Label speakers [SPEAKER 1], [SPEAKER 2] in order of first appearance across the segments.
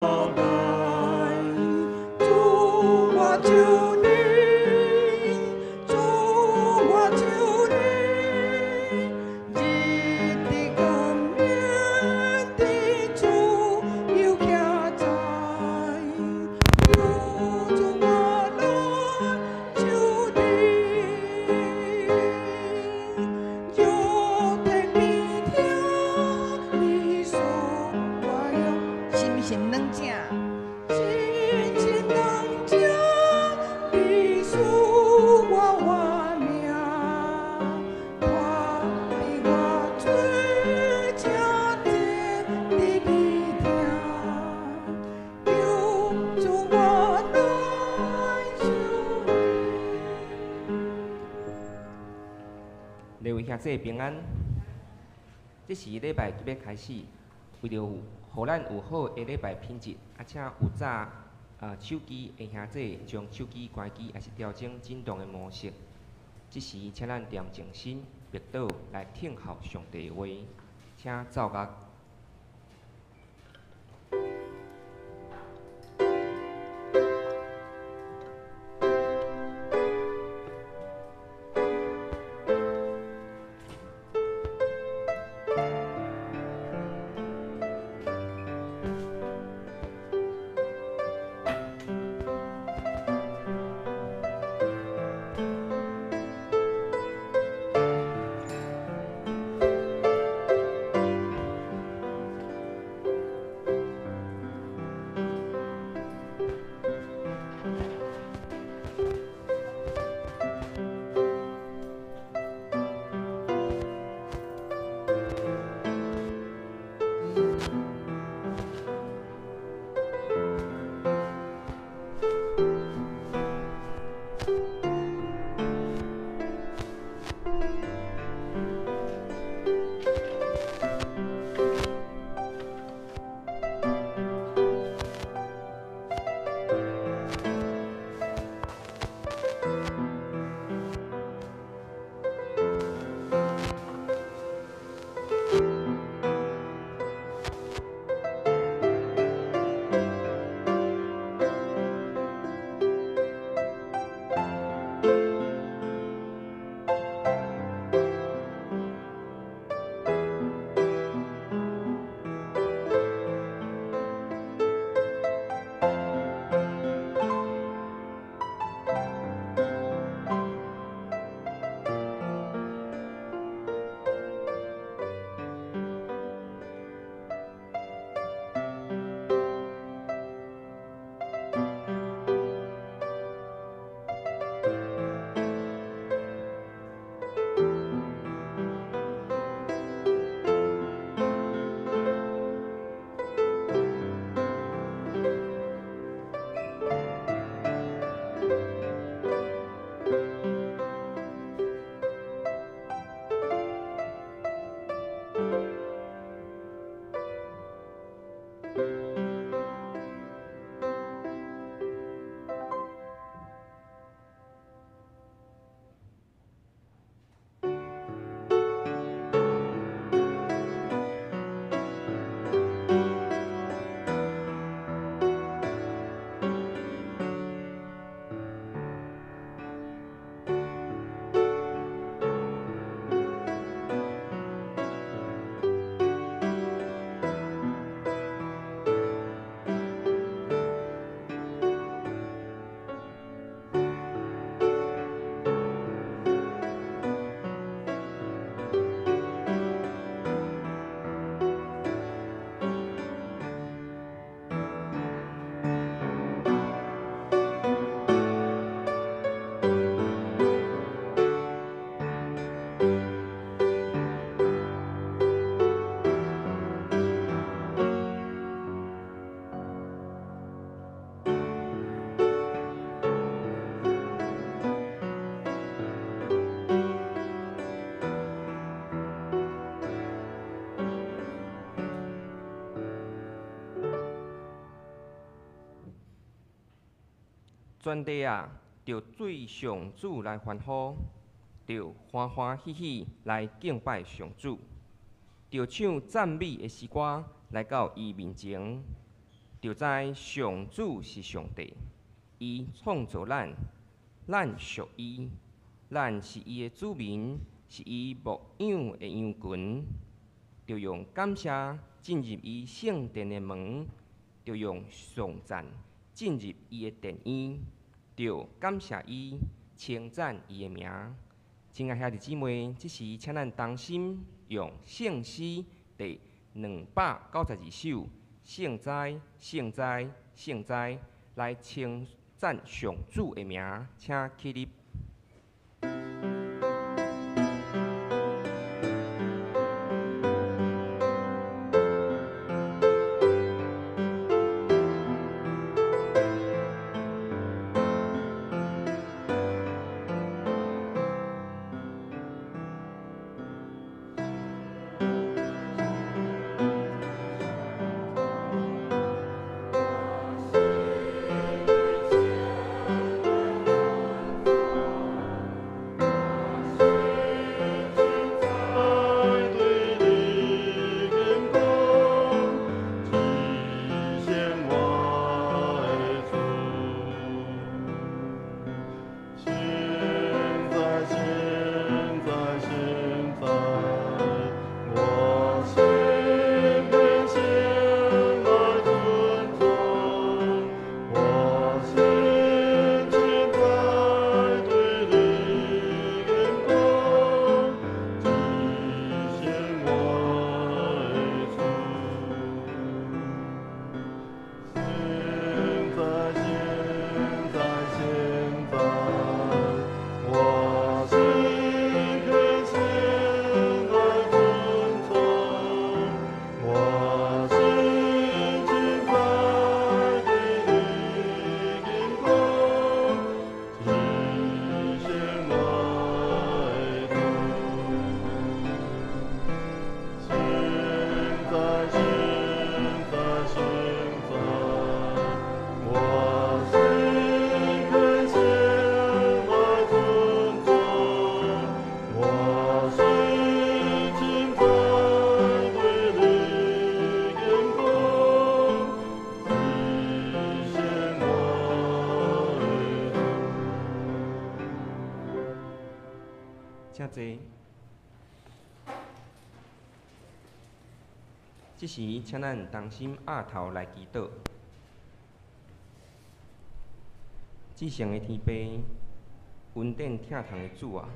[SPEAKER 1] 來，主我求你，主我求你，日日感念的主又徛在，求主我來求你，有天必聽你說我用
[SPEAKER 2] 心心軟正，
[SPEAKER 1] 心心軟正，你賜我活命，看你我罪這濟你聽，求主我來求你。
[SPEAKER 3] 各位兄弟平安，這是禮拜就欲開始，為著予咱有好的禮拜品質，啊，請有早手機的兄弟將手機關機，抑是調整震動的模式。這時，請咱恬靜心，默禱來聽候上帝的話，請奏樂。全地啊，著對上主來歡呼，著歡歡喜喜來敬拜上主，著唱讚美的詩歌來到伊面前。就知上主是上帝，伊創造咱，咱屬伊，咱是伊的子民，是伊牧養的羊群。著用感謝進入伊聖殿的門，著用頌讚進入伊的殿院，著感謝伊，稱讚伊的名。親愛兄弟姊妹，這時請咱同心用聖詩第292首。聖哉，聖哉，聖哉，來稱讚上主的名，請起立。請坐。這時，請咱同心徼頭來祈禱。至聖的天父，恩典疼痛的主啊，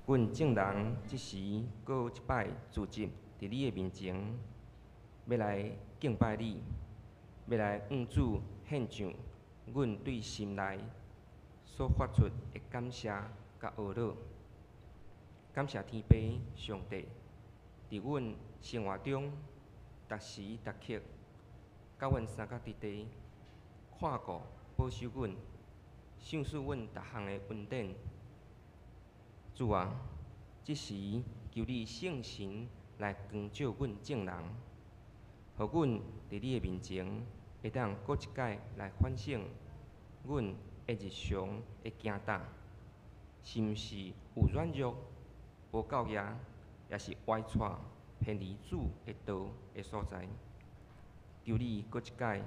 [SPEAKER 3] 阮眾人這時閣一擺聚集佇你的面前，欲來敬拜你，欲來向主獻上阮對心內所發出的感謝佮懊惱。感謝天父上帝，佇阮生活中，逐時逐刻，佮阮相佮佇地，看顧保守阮，賞賜阮逐項的恩典。主啊，這時求你聖神來光照阮眾人，予阮佇你的面前，會當閣一擺來反省阮的日常的行動，是毋是有軟弱、無夠額，抑是歪躥偏離主的道的所在？求你閣一擺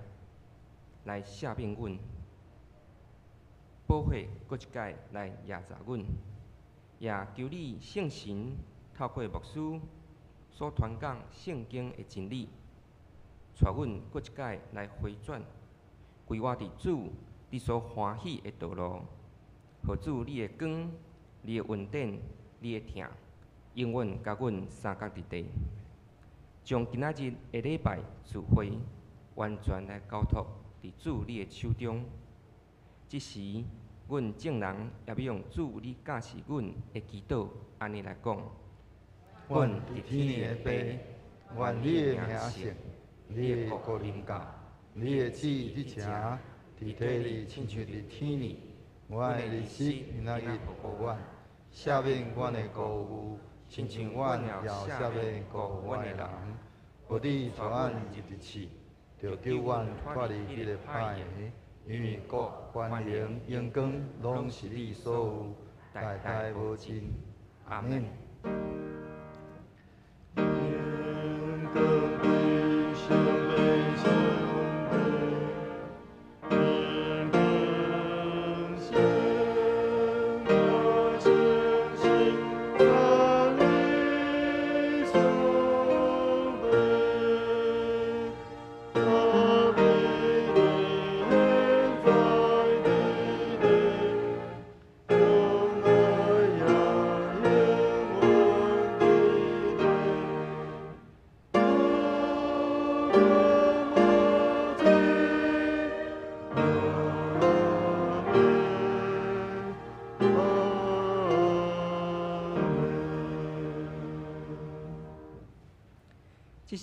[SPEAKER 3] 來赦免阮，寶血閣一擺來驗查阮，也求你聖神透過牧師所傳講聖經的真理，帶阮閣一擺來回轉，歸倚佇主你所歡喜的道路，予主你的光、你的恩典、你的疼，永遠佮阮相佮佇地，將今仔日的禮拜聚會完全來交託佇主你的手中。這時，阮眾人也欲用主你教示阮的祈禱，按呢來講：
[SPEAKER 2] 阮佇天的父，願你的名聖，你的國臨到，你的旨意佇成，佇地裡親像佇天裡。阮的日食今仔日予阮，赦免阮的過誤，親像阮也赦免過誤阮的人。無你帶阮入佇試，著救阮脫離彼个歹的，因為國、權能、榮光，攏是你所有，代代無盡。阿們。榮光歸聖父聖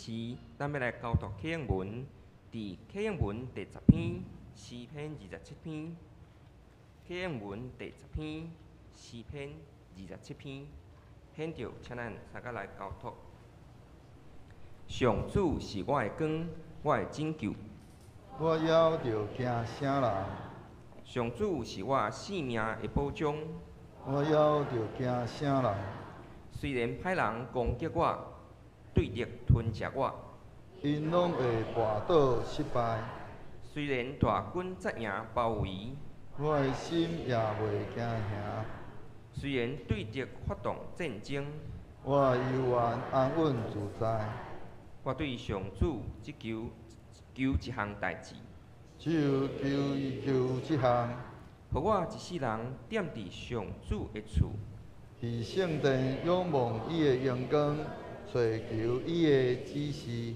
[SPEAKER 3] 時，咱欲來交讀啟應文，佇啟應文第十篇，詩篇二十七篇。啟應文第十篇，詩篇二十七篇，現著請咱三個來交讀。上主是我的光，我的拯救。
[SPEAKER 2] 我猶著驚啥人？
[SPEAKER 3] 上主是我性命的保障。
[SPEAKER 2] 我猶著驚啥人？
[SPEAKER 3] 雖然歹人攻擊我，對敵吞食我，𪜶
[SPEAKER 2] 攏會跋倒失敗。
[SPEAKER 3] 雖然大軍紮營包圍，
[SPEAKER 2] 我的心也袂驚嚇。
[SPEAKER 3] 雖然對敵發動戰爭，
[SPEAKER 2] 我猶原安穩自在。
[SPEAKER 3] 我對上主只求求一項代誌，
[SPEAKER 2] 只有求求這項，
[SPEAKER 3] 予我一世人踮佇上主的厝，
[SPEAKER 2] 佇聖殿仰望伊的榮光，揣求伊的指示。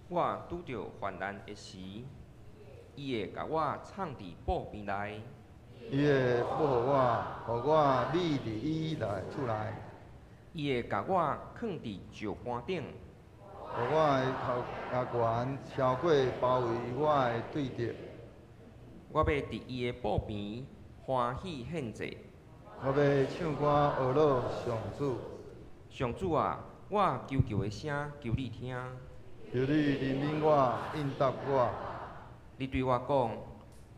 [SPEAKER 3] 我拄著患難的時，伊會共我藏佇寶瓶內。
[SPEAKER 2] 伊會保護我，予我覕佇伊內厝內。
[SPEAKER 3] 伊會共我囥佇石山頂。
[SPEAKER 2] 予我的頭也懸超過包圍我的對敵。
[SPEAKER 3] 我欲佇伊的寶邊歡喜獻祭。
[SPEAKER 2] 我欲唱歌呵咾上主。
[SPEAKER 3] 上主啊，我求救的聲，求你聽。
[SPEAKER 2] 求你憐憫我，應答我。
[SPEAKER 3] 你對我講，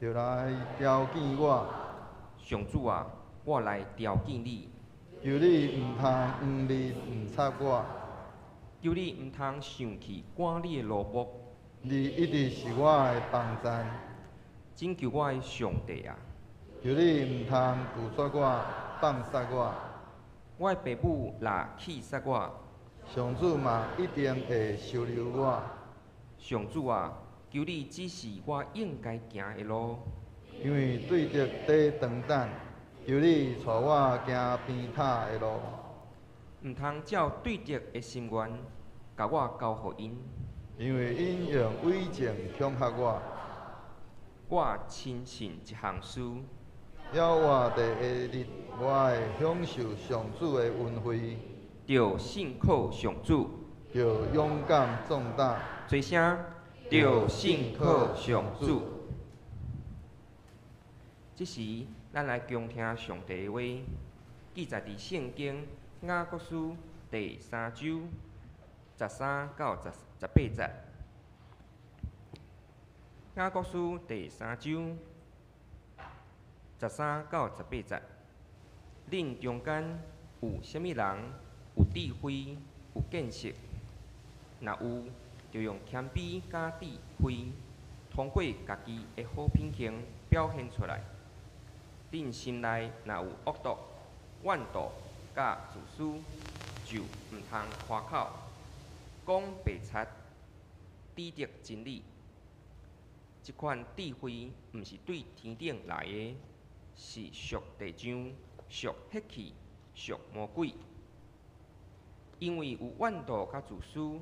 [SPEAKER 2] 著來調見我。
[SPEAKER 3] 上主啊，我來調見你。
[SPEAKER 2] 求你毋通黃面毋插我。
[SPEAKER 3] 求你毋通生氣，趕你的奴僕。
[SPEAKER 2] 你一直是我的幫贊。
[SPEAKER 3] 拯救我的上帝啊！
[SPEAKER 2] 求你毋通拒絕我，放殺我。
[SPEAKER 3] 我的爸母若棄殺我，
[SPEAKER 2] 上主嘛一定會收留我。
[SPEAKER 3] 上主啊，求你指示我應該行的路。
[SPEAKER 2] 因為對敵佇長等，求你帶我行平坦的路。
[SPEAKER 3] 毋通照對敵的心願，共我交予𪜶。
[SPEAKER 2] 因為𪜶用偽證恐嚇我。
[SPEAKER 3] 我深信一項事。
[SPEAKER 2] 猶活的日，我會享受上主的恩惠。
[SPEAKER 3] 著信靠上主。
[SPEAKER 2] 著勇敢壯膽。
[SPEAKER 3] 齊聲，著信靠上主。這時，咱來恭聽上帝的話，記載佇聖經雅各書第三章13到18節。雅各書第三章13到18節，恁中間有啥物人有智慧、有見識？若有，就用謙卑佮智慧，通過家己的好品行表現出來。恁心內若有惡毒、怨妒佮自私，就毋通誇口，講白賊，抵擋真理。這款智慧毋是對天頂來的，是屬地上、屬血氣、屬魔鬼。因為有怨妒佮自私，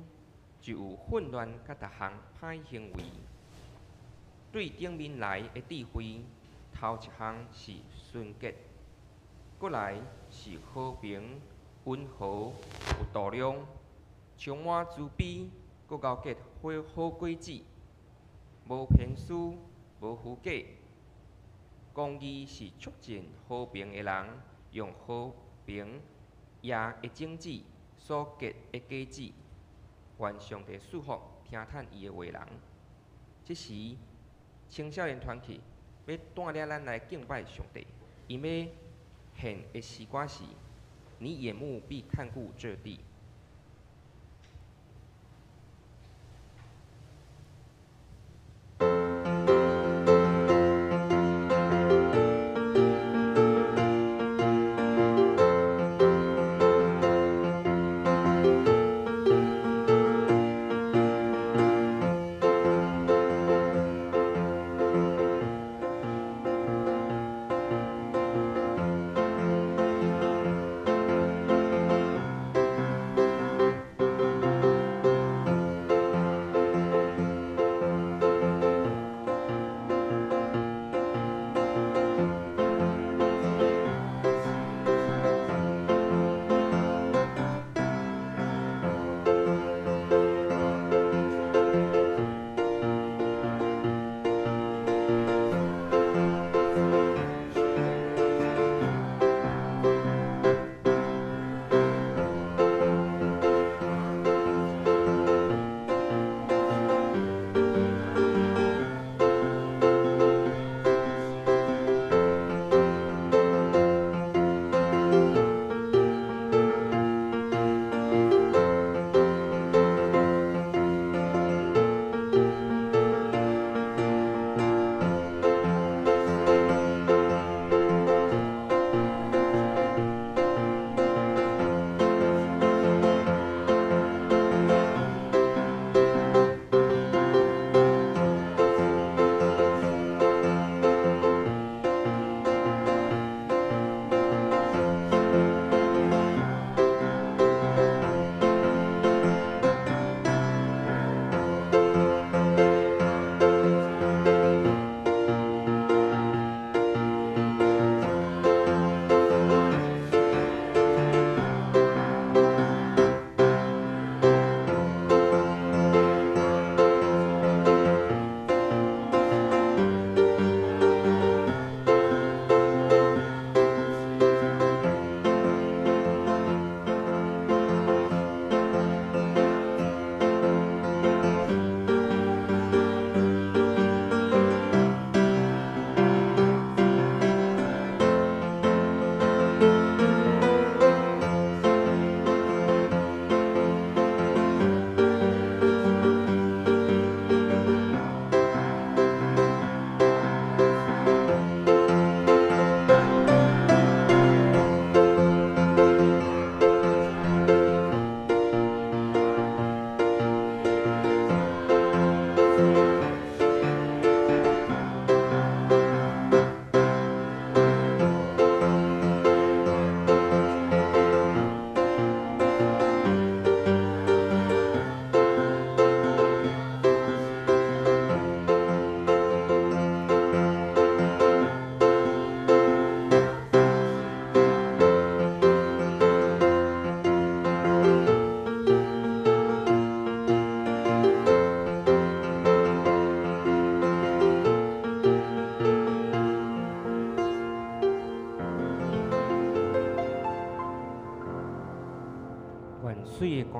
[SPEAKER 3] 就有混亂佮逐項歹行為。對頂面來的智慧，頭一項是純潔，閣來是和平、溫和、有度量，充滿慈悲，閣𠢕結好好果子，無偏私，無虛假。公義是促進和平的人，用和平業的種子所結的果子。願上帝賜福聽趁伊的話人。這時，青少年團契欲帶領咱來敬拜上帝，𪜶欲獻的詩歌是：你眼目必看顧這地。
[SPEAKER 1] 你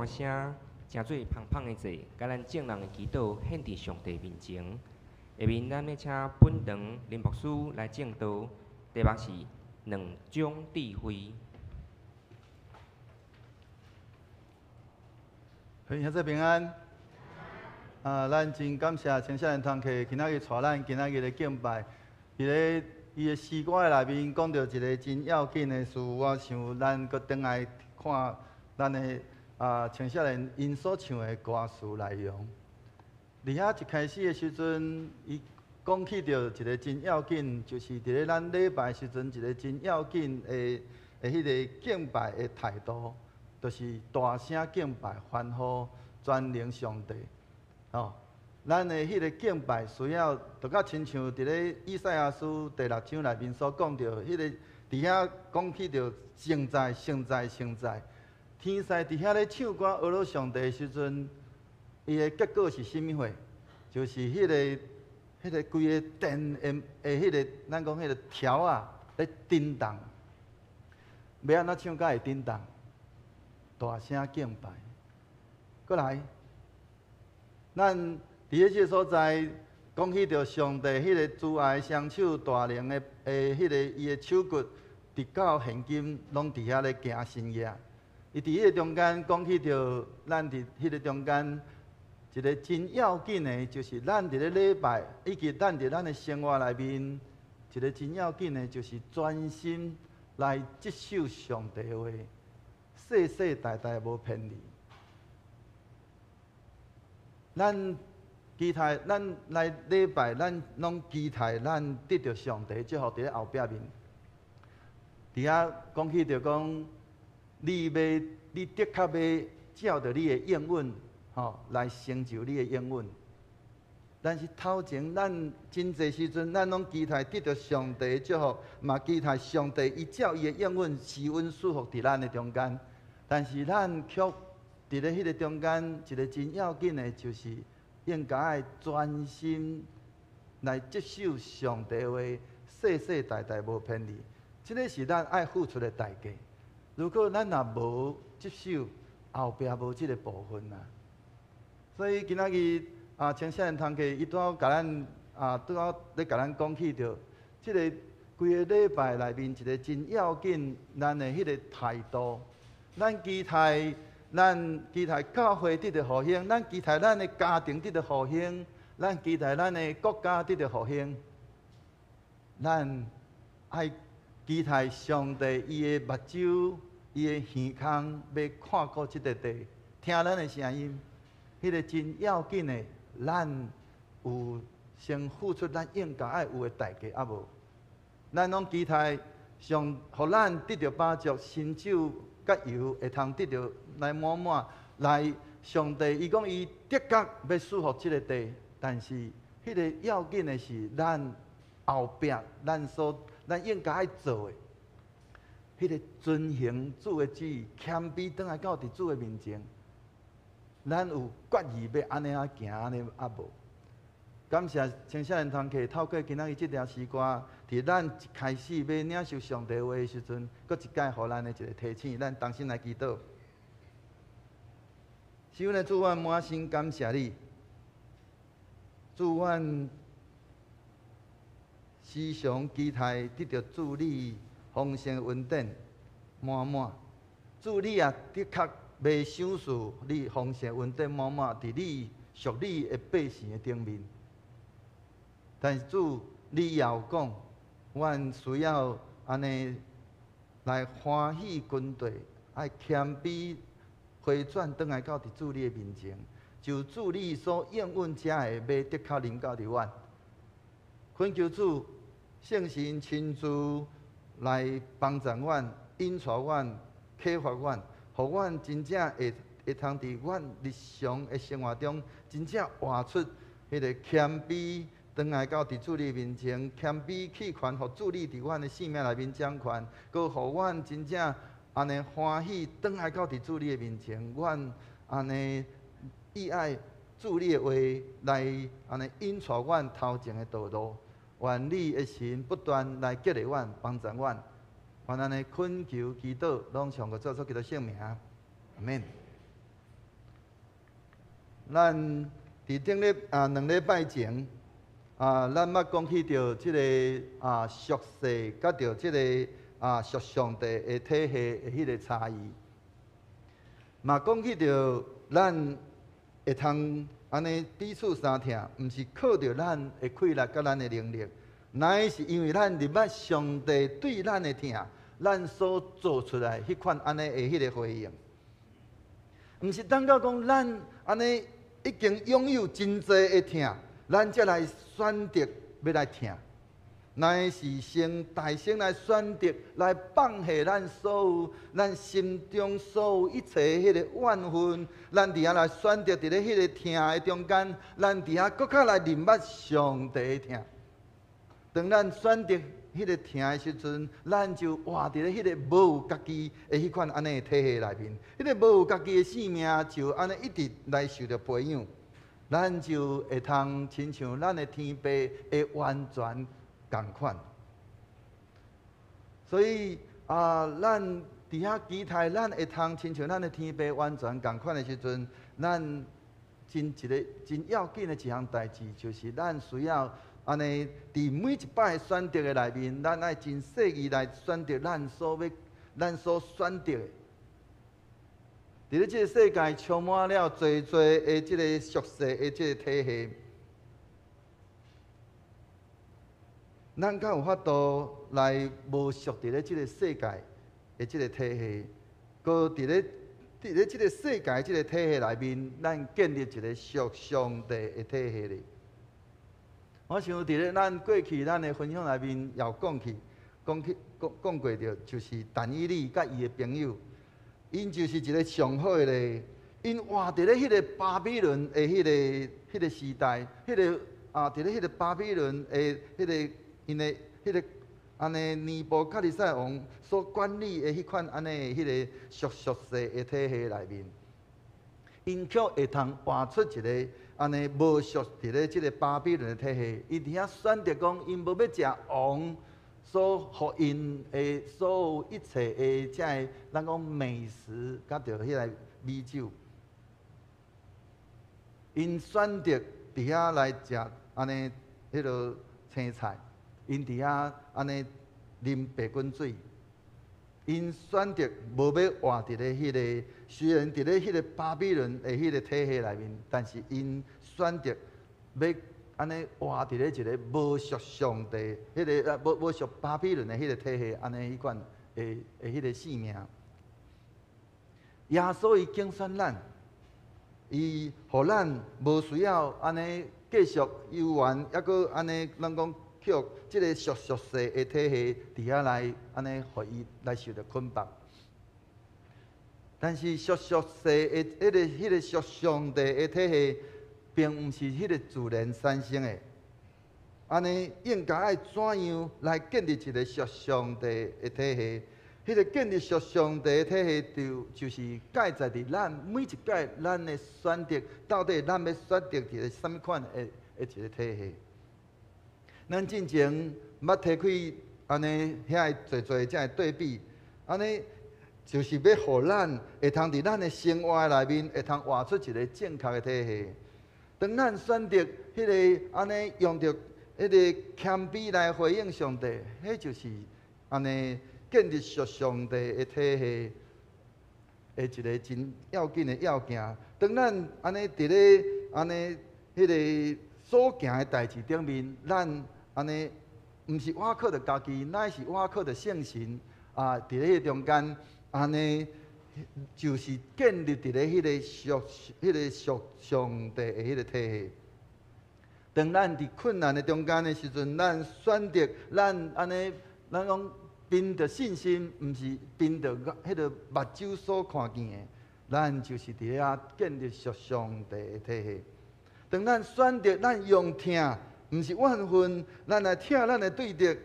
[SPEAKER 3] 聲，成做芳芳的祭，共咱眾人的祈禱獻佇上帝面前。下面咱欲請本堂林牧師來證道，題目是兩種智慧。
[SPEAKER 2] 兄弟平安。啊，咱真感謝青少年團契今仔日帶咱今仔日的敬拜。佇咧伊的詩歌的內面講著一个真要緊的事，我想咱閣轉來看咱的青少年𪜶所唱的歌詞內容。佇遐一開始的時陣，伊講起著一个真要緊，就是佇咧咱禮拜時陣一个真要緊的彼个敬拜的態度，就是大聲敬拜、歡呼全能上帝。哦，咱的彼个敬拜需要，就甲親像佇咧以賽亞書第六章內面所講著，彼個佇遐講起著聖哉、聖哉、聖哉，天使佇遐咧唱歌呵咾上帝的時陣，伊的結果是啥物貨？就是彼個規个殿的彼个，咱講彼个柱仔咧震動。欲按怎唱才會震動？大聲敬拜。閣來，咱佇咧這个所在講起著上帝彼个慈愛雙手大能的彼个伊的手骨，直到現今攏佇遐咧行神跡。伊佇彼个中間講起著，咱佇彼个中間一个真要緊的，就是咱佇咧禮拜以及咱佇咱的生活內面，一个真要緊的，就是專心來接受上帝的話，世世代代無偏離。咱期待，咱來禮拜，咱攏期待咱得著上帝祝福佇咧後壁面。佇遐講起著講，你的確欲照著你的應允，吼，來成就你的應允。但是頭前咱真濟時陣，咱攏期待得著上帝的祝福，嘛期待上帝伊照伊的應允施恩賜福佇咱的中間。但是咱卻佇咧彼个中間，一個真要緊的，就是應該愛專心來接受上帝的話，世世代代無偏離。這个是咱愛付出的代價。如果咱若無接受，後壁無這个部分啊。所以今仔日啊，青少年團契伊拄好共咱啊，拄好咧共咱講起著，這个規个禮拜內面一个真要緊，咱的彼个態度，咱期待。咱期待教會得著復興，咱期待咱的家庭得著復興，咱期待咱的國家得著復興。咱愛期待上帝伊的目睭、伊的耳孔，欲看顧這个地，聽咱的聲音。彼个真要緊的，咱有先付出咱應該愛有的代價，猶無？咱攏期待上，予咱得著飽足，新酒佮油會通得著來滿滿來。上帝伊講伊的確欲賜福這个地，但是彼个要緊的是咱後壁咱應該愛做的，彼个遵行主的旨意，謙卑轉來到佇主的面前，咱有決意欲按呢仔行，按呢猶無？感謝青少年團契透過今仔日這條詩歌，佇咱一開始欲領受上帝話的時陣，閣一擺予咱的一个提醒，咱同心來祈禱。是阮的主，阮滿心感謝你，主，阮時常期待得著主你豐盛恩典滿滿。主你也的確欲賞賜你豐盛恩典滿滿，佇你屬你的百姓的頂面。但是主，你也有講，阮需要按呢來歡喜跟綴，愛謙卑回轉轉來到佇主你的面前，就主你所應允遮的，欲的確臨到佇阮。懇求主聖神親自來幫助阮、引帶阮、啟發阮，予阮真正會通佇阮日常的生活中，真正活出彼个謙卑。轉來到佇主你面前，謙卑棄權，予主你佇阮的生命內面掌權，閣予阮真正按呢歡喜，轉來到佇主你的面前，阮按呢意愛主你的話來按呢引帶阮頭前的道路。願你的神不斷來激勵阮，幫助阮。願按呢懇求祈禱，攏奉主耶穌基督聖名，阿門。咱佇頂禮啊2禮拜前啊，咱捌講起著這个啊屬世佮著這个啊屬上帝的體系的彼个差異，嘛講起著咱會通按呢彼此相疼，毋是靠著咱的氣力佮咱的能力，乃是因為咱認捌上帝對咱的疼，咱所做出來彼款按呢的彼个回應。毋是等到講咱按呢已經擁有真濟的疼，咱才來選擇欲來疼，乃是先大先來選擇來放下咱所有、咱心中所有一切彼個怨恨，咱佇遐來選擇佇咧彼个疼的中間，咱佇遐閣較來認捌上帝的疼。當咱選擇彼个疼的時陣，咱就活佇咧彼个無有家己的彼款按呢的體系內面，彼个無有家己的生命就按呢一直來受著培養，咱就會通親像咱的天父會完全仝款。所以啊，咱佇遐期待咱會通親像咱的天父完全仝款的時陣，咱真一个真要緊的一項代誌，就是咱需要按呢，佇每一擺選擇的內面，咱愛真細膩來選擇咱所欲、咱所選擇的。佇咧這个世界充滿了濟濟的這个俗世的這个體系，咱敢有法度來無屬佇咧這个世界的這个體系，閣佇咧這个世界這个體系內面，咱建立一个屬上帝的體系咧？我想佇咧咱過去咱的分享內面，也有講起、講起、講講過著，就是但以理佮伊的朋友，𪜶就是一个上好的例。𪜶活佇咧彼个巴比倫的彼个時代，彼个啊，佇咧彼个巴比倫的彼个𪜶的彼个按呢尼布甲尼撒王所管理的彼款按呢彼个屬俗世的體系內面，𪜶卻會通活出一个按呢無屬佇咧這个巴比倫的體系，伊佇遐選擇講，𪜶無欲食王所予𪜶的所有一切的這个，咱講美食，佮著彼个美酒，𪜶選擇佇遐來食按呢彼个青菜，𪜶佇遐按呢啉白滾水。𪜶選擇無欲活佇咧彼个，雖然佇咧彼个巴比倫的彼个體系內面，但是𪜶選擇欲按呢活佇咧一个無屬上帝、彼个啊無屬巴比倫的彼个體系，按呢彼款的彼个生命。耶穌伊揀選咱，伊予咱無需要按呢繼續猶原，猶閣按呢咱講。予這个屬俗世的體系佇遐來按呢，予伊來受著捆綁。但是屬俗世的彼个屬上帝的體系，並毋是彼个自然產生的。按呢應該愛怎樣來建立一个屬上帝的體系？彼个建立屬上帝的體系，就是蓋在佇咱每一擺咱的選擇，到底咱欲選擇一个啥物款的一个體系？咱進前捌提開按呢遐個濟濟這个對比，按呢就是欲予咱會通佇咱的生活內面會通活出一个正確的體系。當咱選擇彼个按呢用著彼个謙卑來回應上帝，彼就是按呢建立屬上帝的體系的一个真要緊的要件。當咱按呢佇咧按呢彼个所行的代誌頂面，咱按呢，毋是倚靠著家己，乃是倚靠著聖神啊！佇咧彼个中間，按呢就是建立佇咧彼个屬上帝的彼个體系。當咱佇困難的中間的時陣，咱選擇咱按呢，咱講憑著信心，毋是憑著彼个目睭所看見的，咱就是佇遐建立屬上帝的體系。當咱選擇咱用疼，毋是怨恨，咱來疼咱的對敵，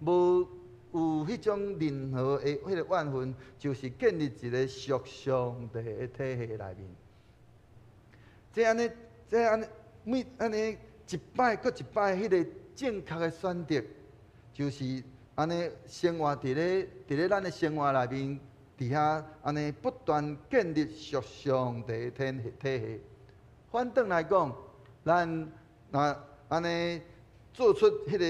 [SPEAKER 2] 無有彼種任何的彼个怨恨，就是建立一个屬上帝的體系內面。這按呢，這按呢，每按呢一擺閣一擺，彼个正確的選擇，就是按呢生活佇咧咱的生活內面，佇遐按呢不斷建立屬上帝的體系，反轉來講，咱若按呢做出彼個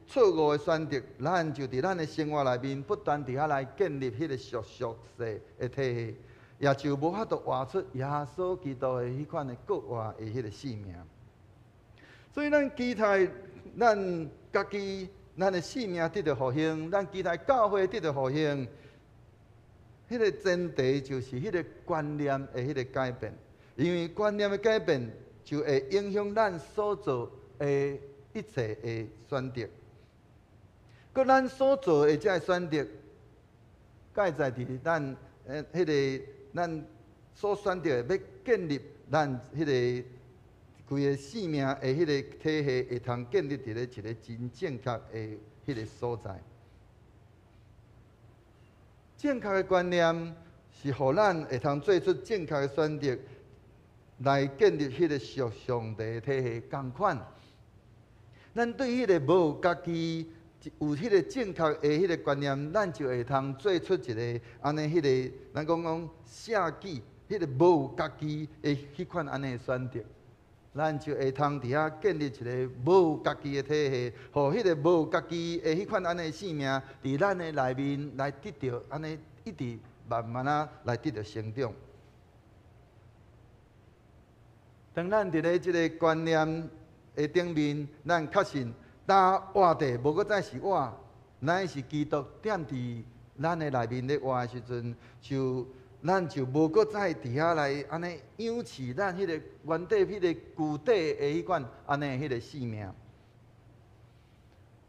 [SPEAKER 2] 錯誤的選擇，咱就佇咱的生活內面不斷佇遐來建立彼個屬世的體系，也就無法度活出耶穌基督的彼款的過活的彼個生命。所以咱期待咱家己、咱的生命得著復興，咱期待教會得著復興。彼個前提就是彼個觀念的彼個改變，因為觀念的改變就會影響咱所做的一切的選擇。閣咱所做的這个選擇，蓋在佇咱彼个咱所選擇的欲建立咱彼个規个生命的彼个體系，會通建立佇咧一个真正確的彼个所在。正確的觀念是予咱會通做出正確的選擇，來建立彼個屬上帝的體系。仝款，咱對彼个無家己有彼個正確的彼個觀念，咱就會通做出一个按呢彼個，咱講講捨己，彼個無家己的彼款按呢的選擇。咱就會通佇遐建立一个無家己的體系，予彼个無家己的彼款按呢的生命，佇咱的內面來得著按呢一直慢慢仔來得著成長。當咱佇咧這个觀念的頂面，咱確信，當活的無閣再是我，乃是基督踮佇咱的內面咧活的時陣，就咱就無閣再佇遐來按呢養飼咱彼个原底彼個舊底的彼款按呢彼个生命。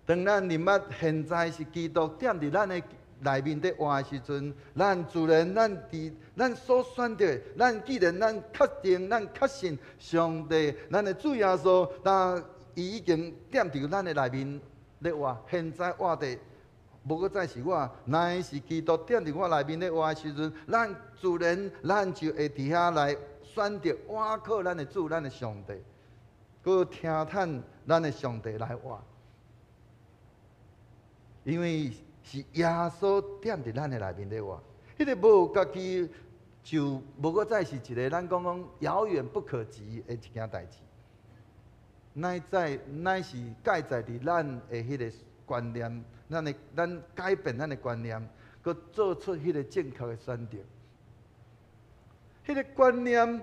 [SPEAKER 2] 當咱認捌現在是基督踮佇咱的內面咧活的時陣，咱自然咱佇咱所選擇，咱既然咱確定、咱確信上帝，咱的主耶穌，當伊已經踮佇咱的內面咧活，現在活的無閣再是我，乃是基督踮佇我內面咧活的時陣，咱自然咱就會佇遐來選擇倚靠咱的主、咱的上帝，閣聽趁咱的上帝來活，因為是耶穌踮佇咱的內面咧活，彼个無家己就無閣再是一个咱講講遙遠不可及的一件代誌，乃在乃是蓋在佇咱的彼个觀念，咱的咱改變咱的觀念，閣做出彼个正確的選擇。彼个觀念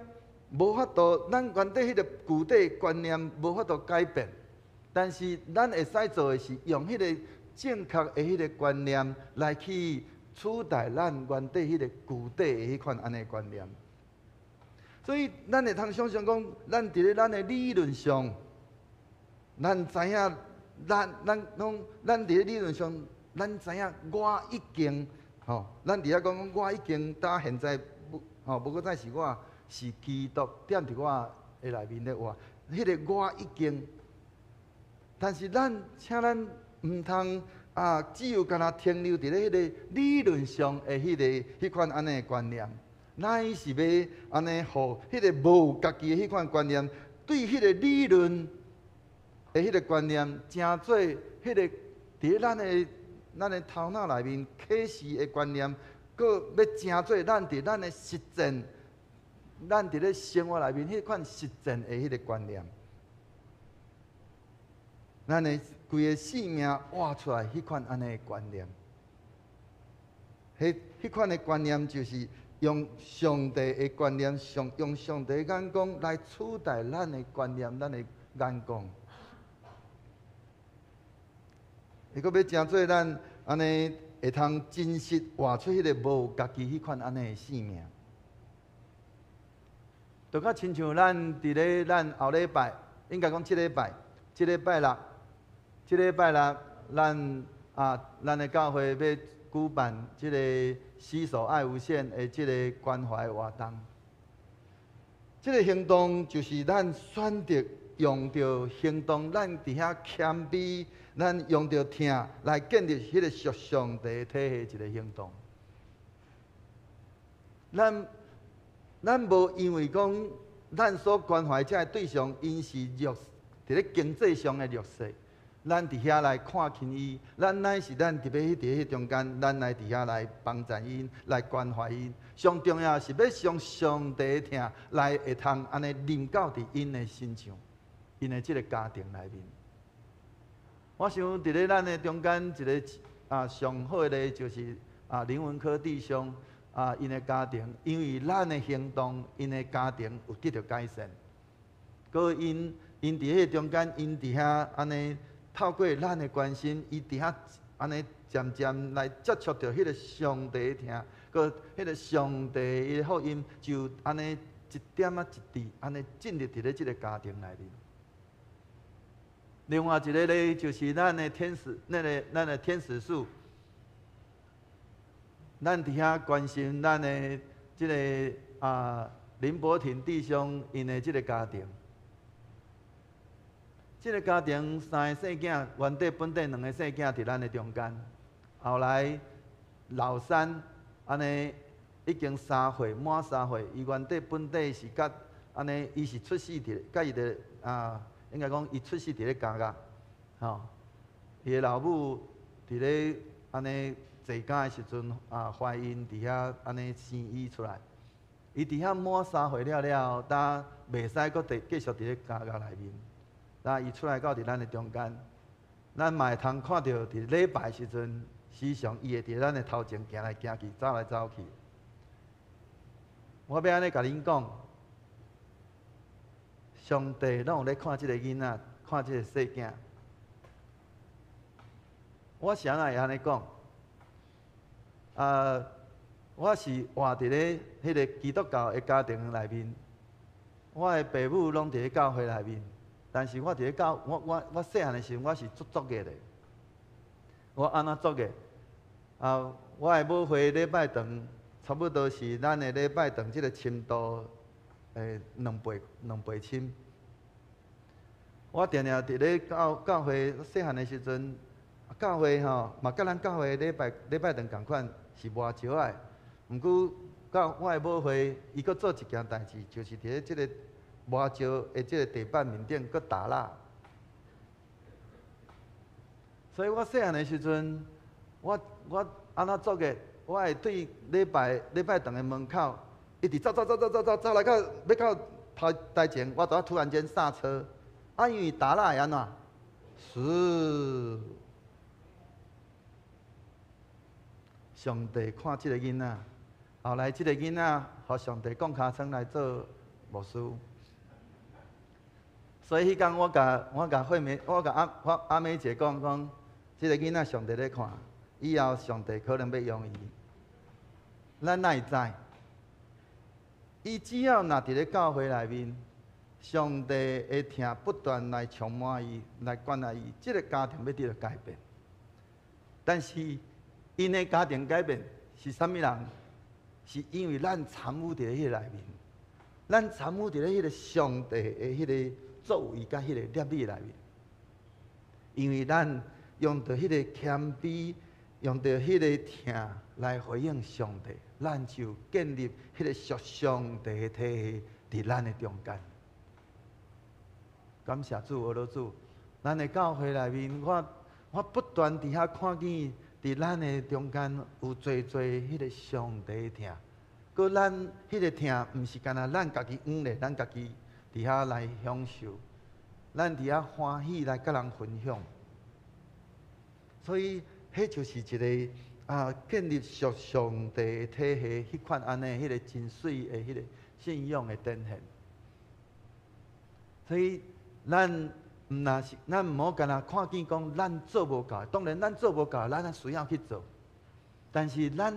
[SPEAKER 2] 無法度，咱原底彼个舊底觀念無法度改變，但是咱會使做的是用彼个正確的彼个觀念來去取代咱原底彼個舊底的彼款按呢觀念。所以，咱會通想像講，咱佇咧咱的理論上，咱知影，咱咱講，咱佇咧理論上，咱知影我已經，吼，咱佇遐講講，我已經到現在，吼，無閣再是我，是基督踮佇我的內面咧活，彼个我已經，但是咱請咱毋通啊，只有干焦停留佇咧彼个理論上的彼个彼款按呢的觀念，乃是欲按呢，予彼个無家己的彼款觀念，對彼個理論的彼個觀念，成做彼個佇咧咱的頭腦內面啟示的觀念，閣欲成做咱佇咱的實踐，咱佇咧生活內面彼款實踐的彼個觀念。咱的規个生命活出來彼款按呢的觀念，彼彼款的觀念就是用上帝的觀念，上用上帝的眼光來取代咱的觀念，咱的眼光。伊閣欲成做咱按呢會通真實活出彼个無家己彼款按呢的生命，就較親像咱佇咧咱後禮拜，應該講這禮拜，這禮拜六。這禮拜六，咱啊，咱的教會欲舉辦這个洗手愛無限的這个關懷活動。這个行動就是咱選擇用著行動，咱佇遐謙卑，咱用著疼來建立彼个屬上帝體系一个行動。咱咱無因為講咱所關懷這个對象，𪜶是弱，佇咧經濟上的弱勢。咱佇遐來看輕伊，咱乃是咱佇欲去佇彼中間，咱來佇遐來幫贊𪜶，來關懷𪜶。上重要是欲將上帝的疼來會通按呢臨到佇𪜶的身上，𪜶的這个家庭內面。我想佇咧咱的中間一个上好的就是林文科弟兄𪜶的家庭，因為咱的行動，𪜶的家庭有得著改善。閣𪜶佇彼个中間，𪜶佇遐按呢透過咱的關心，伊佇遐按呢漸漸來接觸著彼个上帝的疼，閣彼个上帝的福音就按呢一點仔一滴按呢進入佇咧這个家庭內面。另外一个咧，就是咱的天使，咱的天使樹，咱佇遐關心咱的這个林柏廷弟兄𪜶的這个家庭。這个家庭三个細囝，原底本底兩个細囝佇咱的中間，後來老三按呢已經三歲，滿三歲，伊原底本底是佮按呢，伊是出世佇，佮伊的應該講伊出世佇咧監獄，吼，伊的老母佇咧按呢坐監的時陣懷孕佇遐按呢生伊出來，伊佇遐滿三歲了了後，呾袂使閣佇繼續佇咧監獄內面。那伊出來到佇咱的中間，咱嘛會通看著佇禮拜時陣，時常伊會佇咱的頭前行來行去，走來走去。我欲按呢共恁講，上帝攏有咧看這个囡仔，看這个細囝。我是按怎會按呢講？我是活佇咧彼个基督教的家庭內面，我的爸母攏佇咧教會內面。但是我佇咧教我我我細漢的時陣，我是足作孽的。我按怎作孽？我的母會禮拜堂，差不多是咱的禮拜堂這个深度的兩倍深。我定定佇咧教會細漢的時陣，教會吼嘛佮咱教會禮拜堂仝款是磨石仔的。毋過到我的母會，伊閣做一件代誌，就是佇咧這个磨石的這个地板面頂閣打蠟。所以我細漢的時陣，我按怎作孽？我會對禮拜堂的門口，一直走走走走走走走來到欲到頭台前，我就突然間剎車。因為打蠟會按怎？是。上帝看這个囡仔，後來這个囡仔，予上帝降尻川來做牧師。所以彼工我共惠美，我共阿美姐講講，這个囡仔上帝咧看，以後上帝可能欲用伊。咱哪會知？伊只要若佇咧教會內面，上帝的疼不斷來充滿伊，來關愛伊，這个家庭欲得著改變。但是，𪜶的家庭改變是啥物人？是因為咱參與佇咧彼个內面，咱參與佇咧彼个上帝的彼个作為佮彼個攝理內面，因為咱用著彼個謙卑，用著彼個疼來回應上帝，咱就建立彼個屬上帝的體系佇咱的中間。感謝主，阿羅主，咱的教會內面，我不斷佇遐看見，佇咱的中間有濟濟彼個上帝的疼，閣咱彼個疼，毋是干焦咱家己嚶咧，咱家己佇遐來享受，咱佇遐歡喜來佮人分享。所以，彼就是一个建立屬上帝的體系，彼款按呢，彼个真媠的彼个信仰的展現。所以，咱毋若是，咱毋好干焦看見講咱做無夠，當然咱做無夠，咱還需要去做。但是咱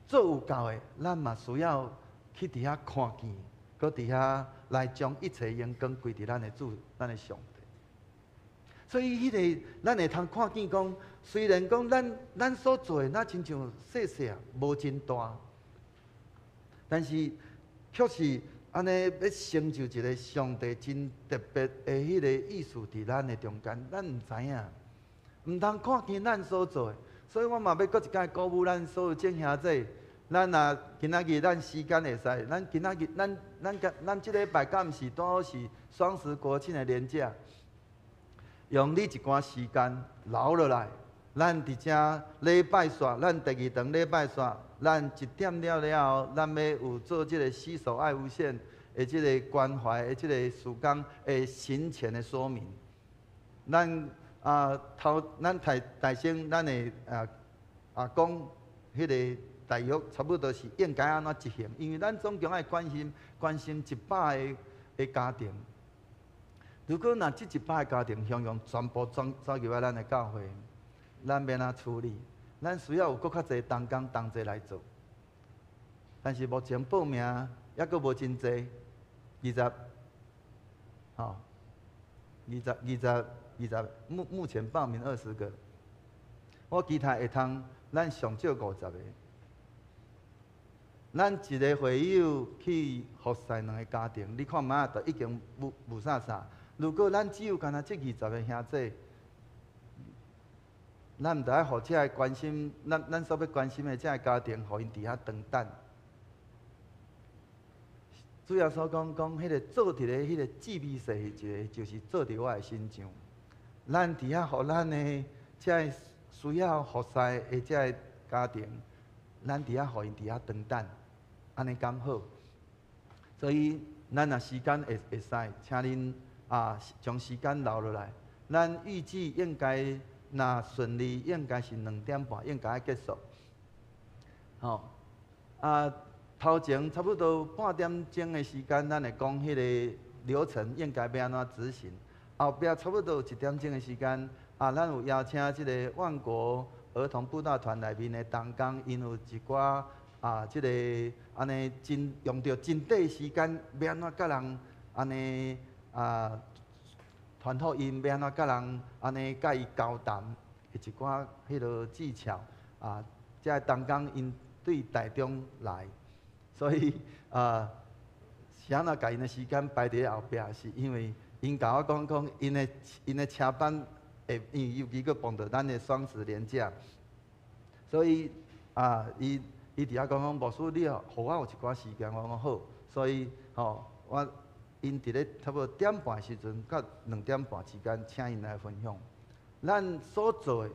[SPEAKER 2] 做有夠的，咱嘛需要去佇遐看見，閣佇遐來將一切榮光歸佇咱的主、咱的上帝。所以，彼个咱會通看見講，雖然講咱所做的，若親像細細啊，無真大，但是卻是按呢欲成就一个上帝真特別的彼個意思佇咱的中間，咱毋知影，毋通看輕咱所做的。所以我嘛欲閣一擺鼓舞咱所有眾兄弟，咱若今仔日咱時間會使，咱今仔日咱咱咱這禮拜敢毋是拄好是雙十國慶的連假？用你一寡時間留落來。咱佇遮禮拜煞，咱第二堂禮拜煞，咱一點了了後，咱欲有做這個洗手愛無限的這個關懷的這個事工的行前的說明。咱啊頭，咱大大先，咱會講彼個大約差不多是應該按怎執行，因為咱總共愛關心關心100个的家庭。如果若這100个家庭雄雄全部轉走入來咱的教會，咱欲按怎處理？咱需要有閣較濟同工同齊來做。但是目前報名猶閣無真濟，二十，吼，二十、二十、二十，目前報名20個。我期待會通，咱上少50個。咱一个會友去服侍兩个家庭，你看覓就已經霧霧煞煞。如果咱只有干焦這20個兄弟，咱毋著愛予這个關心，咱所欲關心的這个家庭，予𪜶佇遐長等。主耶穌講講，彼个做佇咧彼個至微細的一個，就是做佇我的身上。咱佇遐予咱的這个需要服侍的這个家庭，咱佇遐予𪜶佇遐長等，按呢敢好？所以咱若時間會會使，請恁將時間留落來。咱預計應該若順利，應該是2點半應該愛結束。吼啊，頭前差不多半點鐘的時間，咱會講彼个流程應該欲按怎執行。後壁差不多有一點鐘的時間，咱有邀請這个萬國兒童佈道團內面的同工，𪜶有一寡這个按呢真用著真短時間，欲按怎佮人按呢傳福音，欲按怎佮人按呢佮伊交談的一寡彼个技巧啊，這个同工𪜶對台中來，所以是按怎共𪜶的時間排佇咧後壁，是因為𪜶共我講講，𪜶的車班會，因為尤其閣碰著咱的雙十連假，所以伊佇遐講講，牧師你予我有一寡時間，我講好，所以吼我𪜶佇咧差不多點半的時陣，佮2點半之間，請𪜶來分享。咱所做的，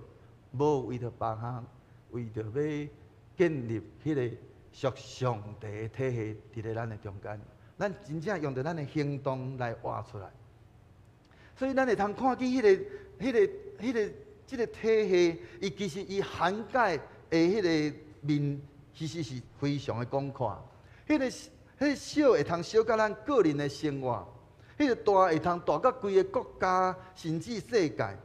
[SPEAKER 2] 無為著別項，為著欲建立彼個屬上帝的體系，佇咧咱的中間。咱真正用著咱的行動來活出來。所以咱會通看見彼个、彼个、彼个、這个體系，伊其實伊涵蓋的彼个面，其實是非常的廣闊。彼个小會通小到咱個人的生活，彼个大會通大到規个國家，甚至世界。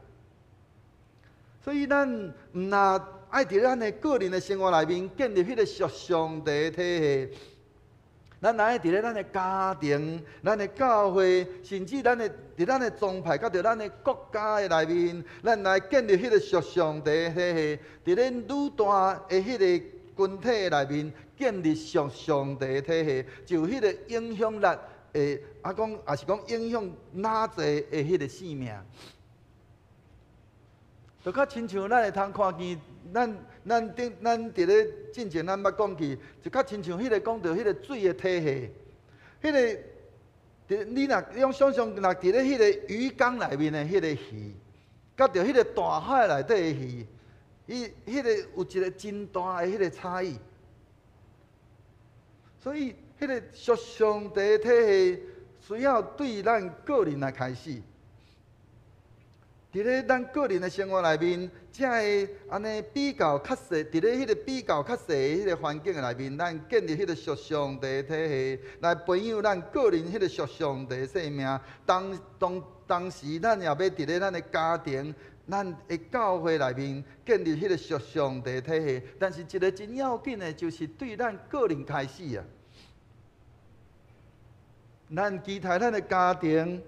[SPEAKER 2] 所以咱毋若愛佇咱的個人的生活內面建立彼个屬上帝的體系，咱愛佇咧咱的家庭、咱的教會，甚至咱的佇咱的宗派，佮佇咱的國家的內面，咱來建立彼个屬上帝的體系。佇咧愈大的彼个群體內面，建立屬上帝的體系，就有彼个影響力的，講，也是講影響哪濟的彼个生命。就較親像咱會通看見，咱頂咱佇咧進前咱捌講起，就較親像彼个講著彼个水的體系，彼个佇你若用想象，若佇咧彼个魚缸內面的彼个魚，佮著彼个大海內底的魚，伊彼个有一個真大的彼個差異。所以，彼个屬上帝的體系需要對咱個人來開始。佇咧咱個人的生活內面，才會按呢比較較細。佇咧彼个比較較細的彼个環境內面，咱建立彼个屬上帝的體系，來培養咱個人彼个屬上帝的生命。當當當時，咱也欲佇咧咱的家庭、咱的教會內面建立彼个屬上帝的體系。但是一个真要緊的，就是對咱個人開始啊。咱期待咱的家庭、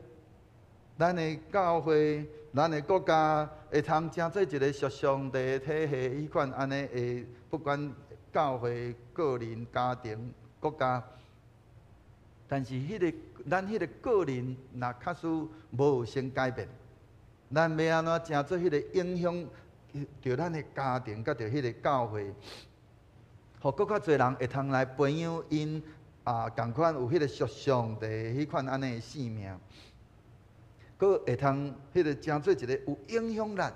[SPEAKER 2] 咱的教會、咱的國家會通成做一个屬上帝的體系，彼款按呢會不管教會、個人、家庭、國家，但是彼个咱彼个個人若確實無先改變，咱欲按怎成做彼个影響著咱的家庭，佮著彼个教會，予閣較濟人會通來培養𪜶仝款有彼个屬上帝彼款按呢的生命。閣會通彼個成做一個有影響力。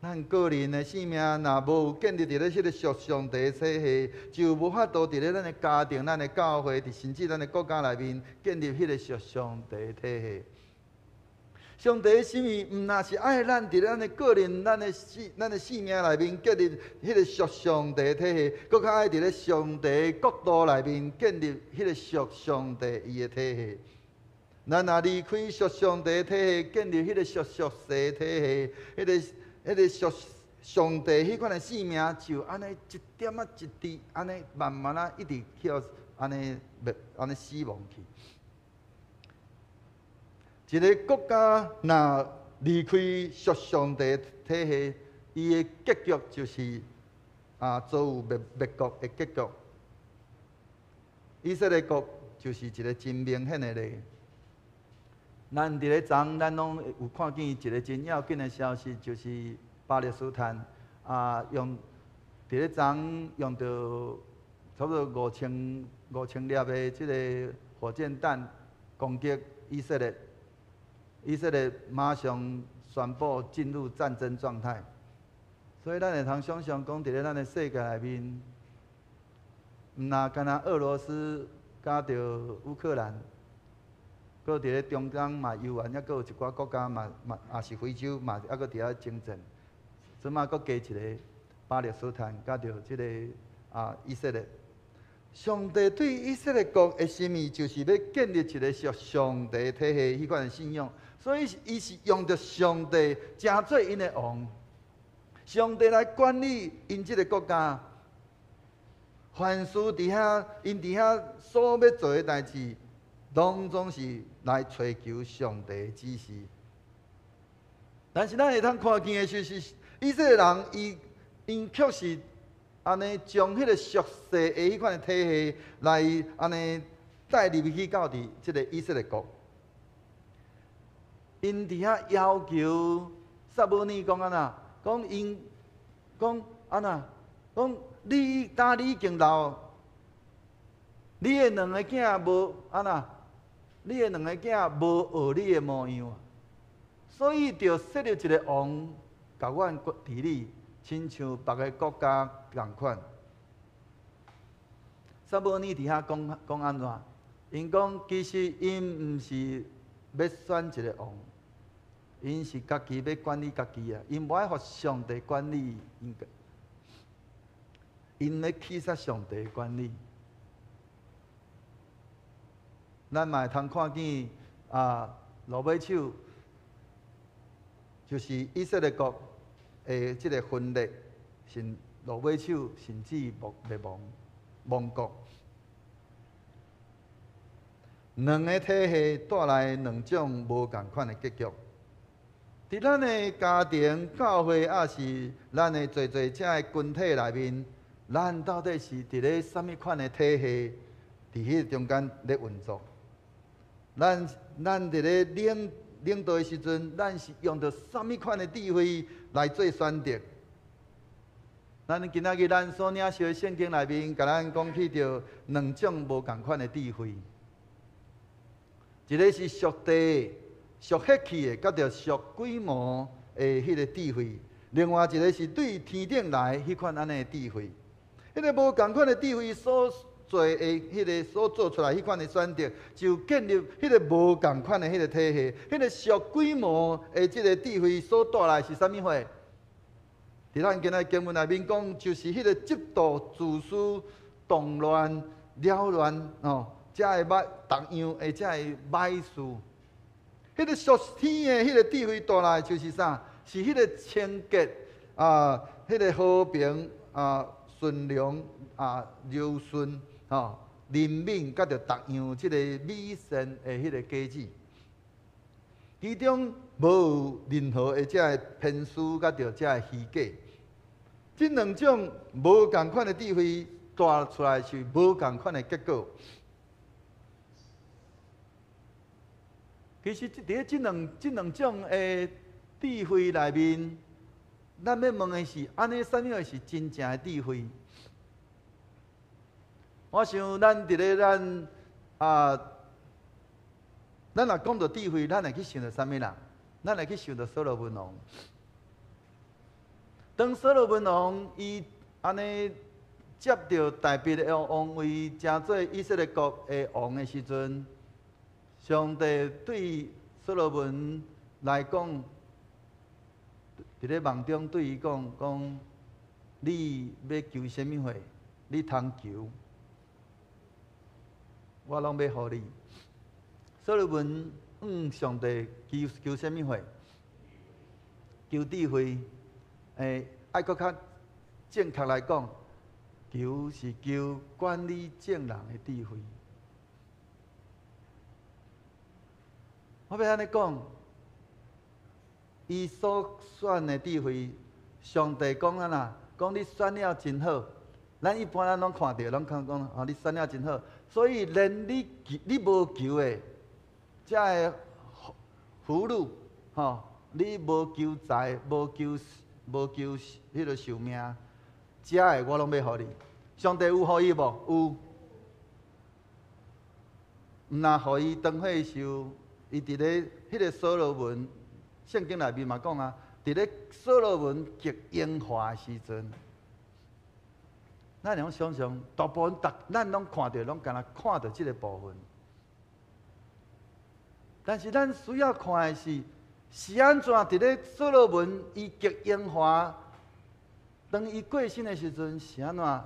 [SPEAKER 2] 咱個人的生命若無建立佇咧彼個屬上帝體系，就無法度佇咧咱的家庭、咱的教會，甚至咱的國家內面建立彼個屬上帝體系。上帝的心意毋但是愛咱佇咧咱的個人、咱的生命內面建立彼個屬上帝體系，閣較愛佇咧上帝國度內面建立彼個屬上帝伊的體系。咱若離開屬上帝體系，建立彼個屬俗世體系，彼個屬上帝彼款的生命，就按呢一點仔一滴，按呢慢慢仔一直去按呢滅，按呢死亡去。一个國家若離開屬上帝體系，伊的結局就是遭遇滅國的結局。以色列國就是一個真明顯的例。咱佇咧昨，咱攏有看見一個真要緊的消息，就是巴勒斯坦用佇咧昨用著差不多5000粒的這个火箭彈攻擊以色列。以色列馬上宣布進入戰爭狀態，所以咱會通想象講，佇咧咱的世界內面，毋若干焦俄羅斯佮著烏克蘭，閣佇咧中東嘛猶原，抑閣有一寡國家嘛也是非洲嘛，抑閣佇遐爭戰，這馬閣加一个巴勒斯坦佮著這个以色列。上帝對以色列國的心意，就是欲建立一个屬上帝體系彼款的信仰，所以伊是用著上帝成做𪜶的王，上帝來管理𪜶這个國家。凡事佇遐，𪜶佇遐所欲做的代誌，攏總是來揣求上帝的指示。但是咱會通看見的就是，以色列人伊𪜶確實按呢將彼个屬世的彼款的體系來按呢帶入去到佇這个以色列國。𪜶佇遐要求撒母耳講按怎，講𪜶講按怎，講你今你已經老，你的兩个囝無按怎，你的兩个囝無學你的模樣，所以著設立一个王，共阮治理，親像別个國家仝款。撒母耳佇遐講講按怎？𪜶講其實𪜶毋是欲選一个王，𪜶是家己欲管理家己啊！𪜶無愛予上帝管理𪜶，𪜶欲去殺上帝管理。咱嘛會通看見落尾手就是以色列國的這个分裂，甚落尾手甚至滅亡亡國。兩个體系帶來兩種無仝款的結局。佇咱的家庭、教會，抑是咱的濟濟這个群體內面，咱到底是佇咧啥物款的體系，佇彼个中間咧運作？咱佇咧領導的時陣，咱是用著啥物款的智慧來做選擇？咱今仔日咱所領受的聖經內面，共咱講起著兩種無仝款的智慧，一个是屬地、屬血氣的，佮著屬鬼魔的彼个智慧；另外一个是對天頂來彼款按呢的智慧。彼个無仝款的智慧所做的彼个所做出來彼款的選擇，就建立彼个無仝款的彼个體系。彼个屬鬼魔的這个智慧所帶來是啥物貨？佇咱今仔經文內面講，就是彼个嫉妒、自私、動亂、擾亂哦，這个歹逐樣的這个歹事。彼个屬天的彼个智慧帶來就是啥？是彼个清潔啊，彼个和平啊，順良啊，柔順吼，憐憫，佮著逐樣這个美善的彼个果子，其中無任何的這个偏私，佮著這个虛假。這兩種無仝款的智慧帶出來是無仝款的結果。其實，佇咧這兩種的智慧內面，咱欲問的是：按呢，啥物是真正的智慧？我想，咱佇咧咱咱若講到智慧，咱會去想著啥物人？咱會去想著所羅門王。當所羅門王伊按呢接著大衛的王位，成做以色列國的王的時陣，上帝對所羅門來講，佇咧夢中對伊講講：你欲求啥物貨？你通求，我攏欲予你。所羅門向上帝求求啥物貨？求智慧。愛閣較正確來講，求是求管理眾人的智慧。我欲按呢講，伊所選的智慧，上帝講按怎？講你選了真好。咱一般咱攏看著，攏看講哦，你選了真好。所以連你求你無求的，遮个俘虜，吼，你無求財，無求無求彼个壽命，遮个我攏欲予你。上帝有予伊無？有。毋若予伊當歲壽，伊佇咧彼个所羅門聖經內面嘛講啊，佇咧所羅門極榮華的時陣，咱會用想像，大部分逐咱攏看著，攏干焦看著這个部分。但是咱需要看的是，是按怎佇咧所羅門伊極榮華，當伊過身的時陣，是按怎？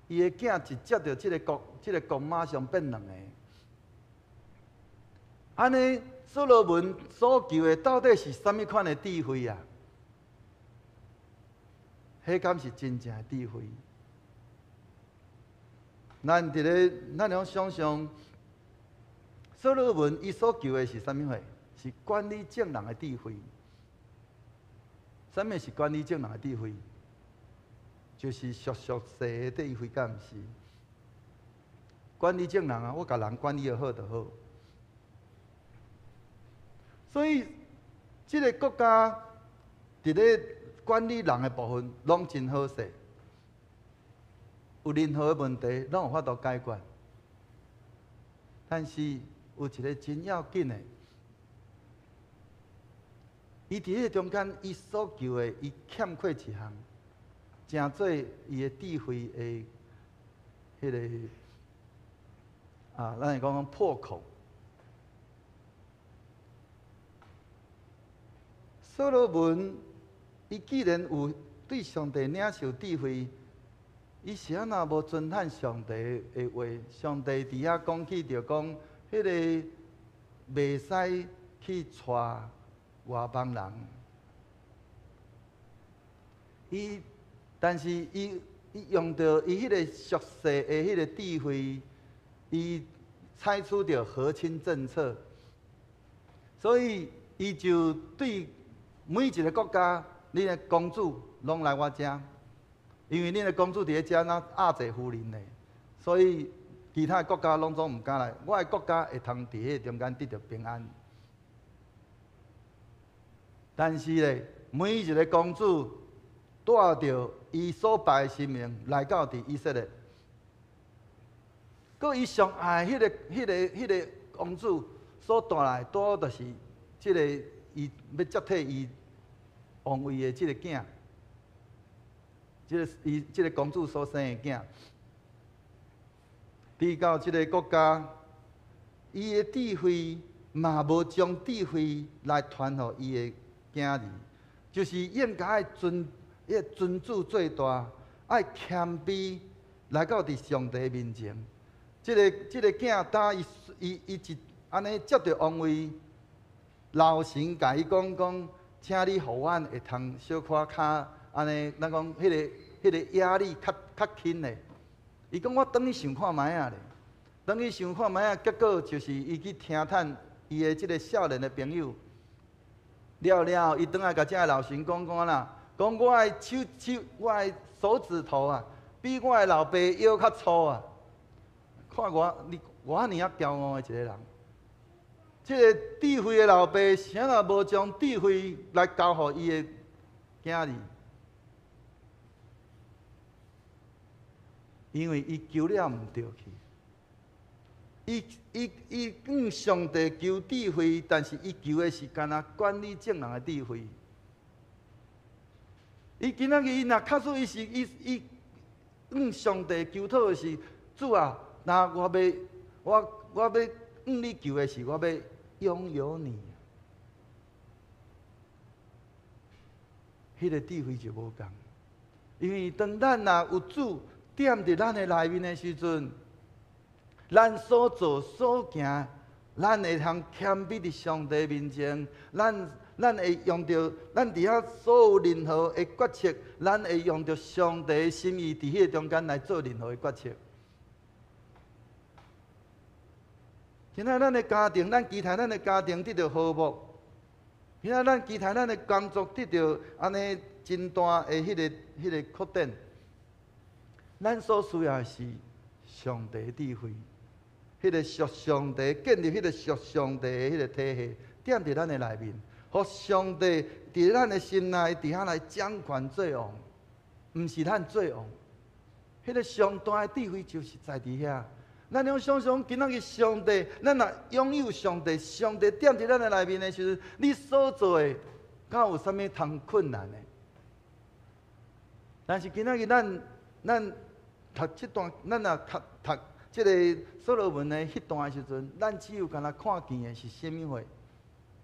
[SPEAKER 2] 伊的囝一接著這个國，這个國馬上變兩个。按呢，所羅門所求的到底是啥物款的智慧啊？彼敢是真正的智慧？咱佇咧，咱會想像，所羅門伊所求的是啥物貨？是管理眾人的智慧。啥物是管理眾人的智慧？就是俗俗世的智慧，敢毋是？管理眾人啊，我共人管理得好就好。所以，這个國家佇咧管理人的部分，攏真好勢。有任何的問題，攏有法度解決。但是有一个真要緊的，伊佇彼个中間，伊所求的，伊欠缺一項，成做伊的智慧的彼个啊，咱會講講破口。所羅門，伊既然有對上帝領受智慧，伊是按怎無遵行上帝的話？上帝佇遐講起著講，彼个袂使去娶外邦人。伊，但是伊伊用著伊彼個俗世的彼個智慧，伊採取著和親政策，所以伊就對每一个國家，恁的公主攏來我遮，因為恁的公主佇咧遮若壓濟夫人咧，所以其他的國家攏總毋敢來。我的國家會通佇彼個中間得著平安。但是咧，每一个公主帶著伊所拜的神明來到佇以色列，閣伊上愛彼个、彼个、彼个公主所帶來，拄好就是這个伊欲接替伊王位的這个囝，這个伊這个公主所生的囝，佇到這个國家，伊的智慧嘛無將智慧來傳予伊的囝兒，就是應該愛尊，彼个尊主做大，愛謙卑來到佇上帝面前。這个這个囝當伊伊伊一按呢接著王位，老神共伊講講，請你予阮會通小可較按呢，咱講彼个彼个壓力較較輕咧。伊講我轉去想看覓仔咧，轉去想看覓仔，結果就是伊去聽探伊的這个少年的朋友。了了，伊轉來共遮个老神講講啦，講我的手手，我的手指頭啊，比我的老爸腰較粗啊。看我，你我按呢仔驕傲的一個人。這个智慧的老爸，啥也無將智慧來交予伊的囝兒，因為伊求了毋著去，伊向上帝求智慧，但是伊求的是干焦管理眾人的智慧。伊今仔日伊若假使伊是伊伊向上帝求討的是主啊，那我要向你求的是我欲擁有你。彼個智慧就無仝，因為當咱若有主踮佇咱的內面的時陣，咱所做所行，咱會通謙卑佇上帝面前，咱會用著咱佇遐所有任何的決策，咱會用著上帝的心意佇彼個中間來做任何的決策。今仔咱的家庭，咱期待咱的家庭得著和睦；今仔咱期待咱的工作得著按呢真大的彼個擴展。咱所需要的是上帝的智慧。彼個屬上帝建立彼個屬上帝的彼個體系，踮佇咱的內面，予上帝佇咱的心內佇遐來掌權做王，毋是咱做王。彼個上大的智慧就是在佇遐。咱用想想，今仔日上帝，咱若擁有上帝，上帝踮佇咱的內面的時陣，你所做的，敢有啥物通困難的？但是今仔日咱讀這段，咱若讀這个所羅門的彼段的時陣，咱只有干焦看見的是啥物貨？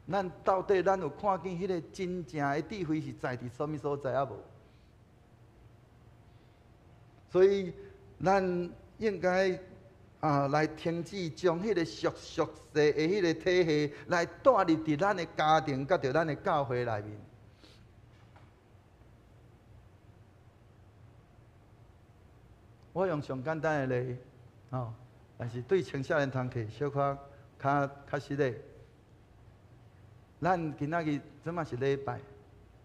[SPEAKER 2] 咱到底咱有看見彼个真正的智慧是在佇啥物所在啊無？所以咱應該來停止將彼個屬世的彼个體系來帶入佇咱的家庭，佮著咱的教會內面。我用上簡單的例。哦，但是對青少年同學小可較實的。咱今仔日這馬是禮拜，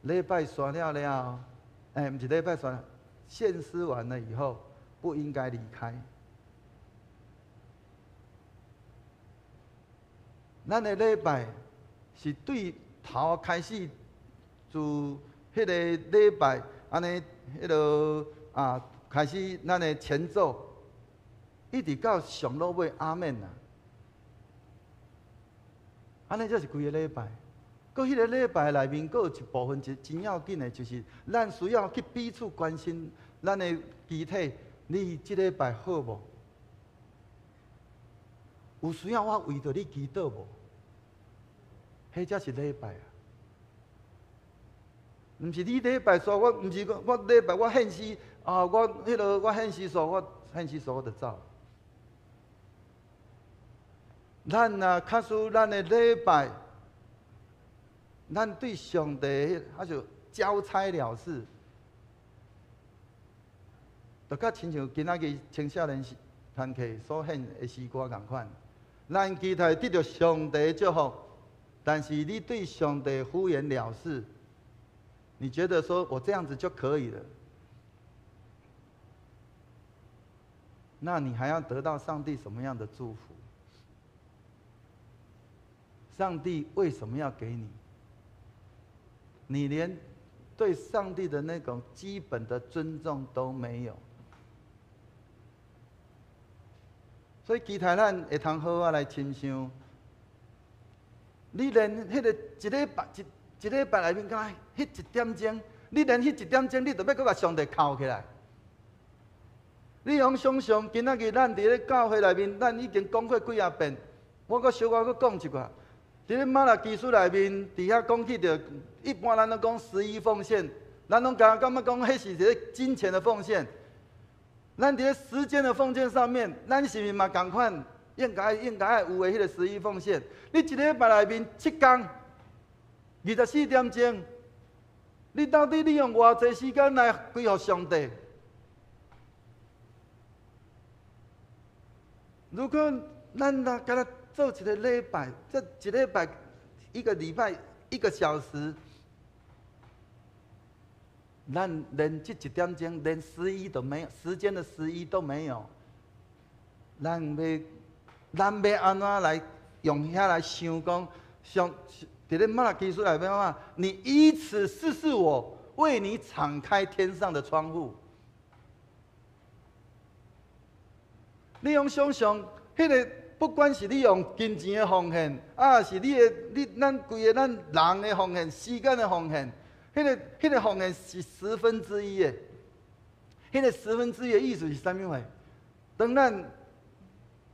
[SPEAKER 2] 禮拜煞了了後，毋是禮拜煞，獻詩完了以後，不應該離開。咱的禮拜是對頭開始，自彼个禮拜按呢，彼个開始咱的前奏。一直到上落尾阿們啊，按呢才是規个禮拜。閣彼个禮拜內面，閣有一部分是真要緊的，就是咱需要去彼此關心咱的肢體。你這禮拜好無？有需要我為著你祈禱無？彼才是禮拜啊！毋是你禮拜煞，我毋是講我禮拜我獻詩啊，我彼个我獻詩煞，我獻詩煞我就走。咱若假使咱的禮拜，咱對上帝啊就交差了事，就佮親像今仔日青少年團契所獻的詩歌仝款。咱期待得著上帝祝福，但是你對上帝敷衍了事，你覺得說我這樣子就可以了，那你還要得到上帝什麼樣的祝福？上帝為什麼要給你？你連對上帝的那種基本的尊重都沒有。所以期待咱會通好好來親像，你連彼个一禮拜一一禮拜內面，敢彼一點鐘，你連彼一點鐘，你都欲閣共上帝扣起來。你用想像，今仔日咱佇咧教會內面，咱已經講過幾仔遍，我閣小可閣講一寡。佇咧瑪拉基書內面，佇遐講起著，一般咱攏講十一奉獻，咱攏感覺講彼是一个金錢的奉獻。咱佇咧時間的奉獻上面，咱是毋是嘛仝款？應該有的彼个十一奉獻。你一禮拜內面7工，24點鐘，你到底你用偌濟時間來歸予上帝？如果咱若敢若做一个禮拜，這一禮拜一個禮拜一個小時，咱連這一點鐘，連十一都沒有，時間的十一都沒有。咱欲按怎來用遐來想講，上佇咧瑪拉基書內面講，你以此試試我，為你敞開天上的窗戶。你用想像，彼個不管是你用金錢的奉獻，抑是你的你咱規个咱人的奉獻、時間的奉獻，彼個奉獻是十分之一的。彼個十分之一的意思是啥物話？當咱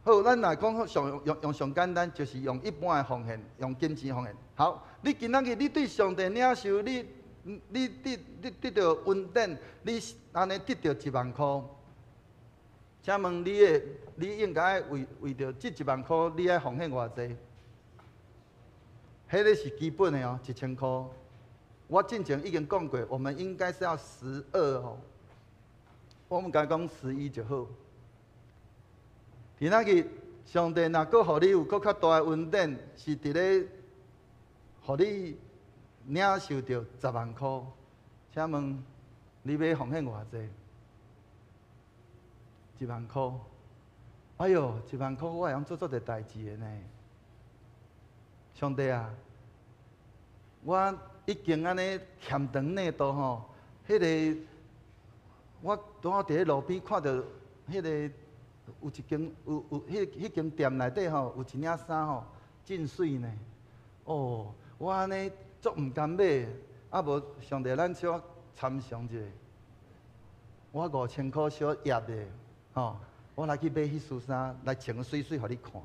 [SPEAKER 2] 好，咱來講上用用上簡單，就是用一般的奉獻，用金錢奉獻。好，你今仔日你對上帝領受，你得著恩典，你按呢得著一萬箍。請問你的，你應該為著這一萬箍，你愛奉獻偌濟？彼個是基本的哦，1000箍。我進前已經講過，我們應該是要十二哦。我毋敢講十一就好。今仔日上帝若閣予你有閣較大的恩典，是佇咧予你領受著10萬箍。請問你欲奉獻偌濟？一萬箍。哎喲，一萬箍我會用做足濟代誌的呢。上帝啊，我已經按呢欠長內度吼，彼個我拄好佇咧路邊看著彼個有一間有有彼彼間店內底吼有一領衫吼，真媠呢。哦，我按呢足毋甘買，啊無上帝咱小可參詳一下。我5000箍小挹的，吼，我來去買彼束衫來穿媠媠予你看。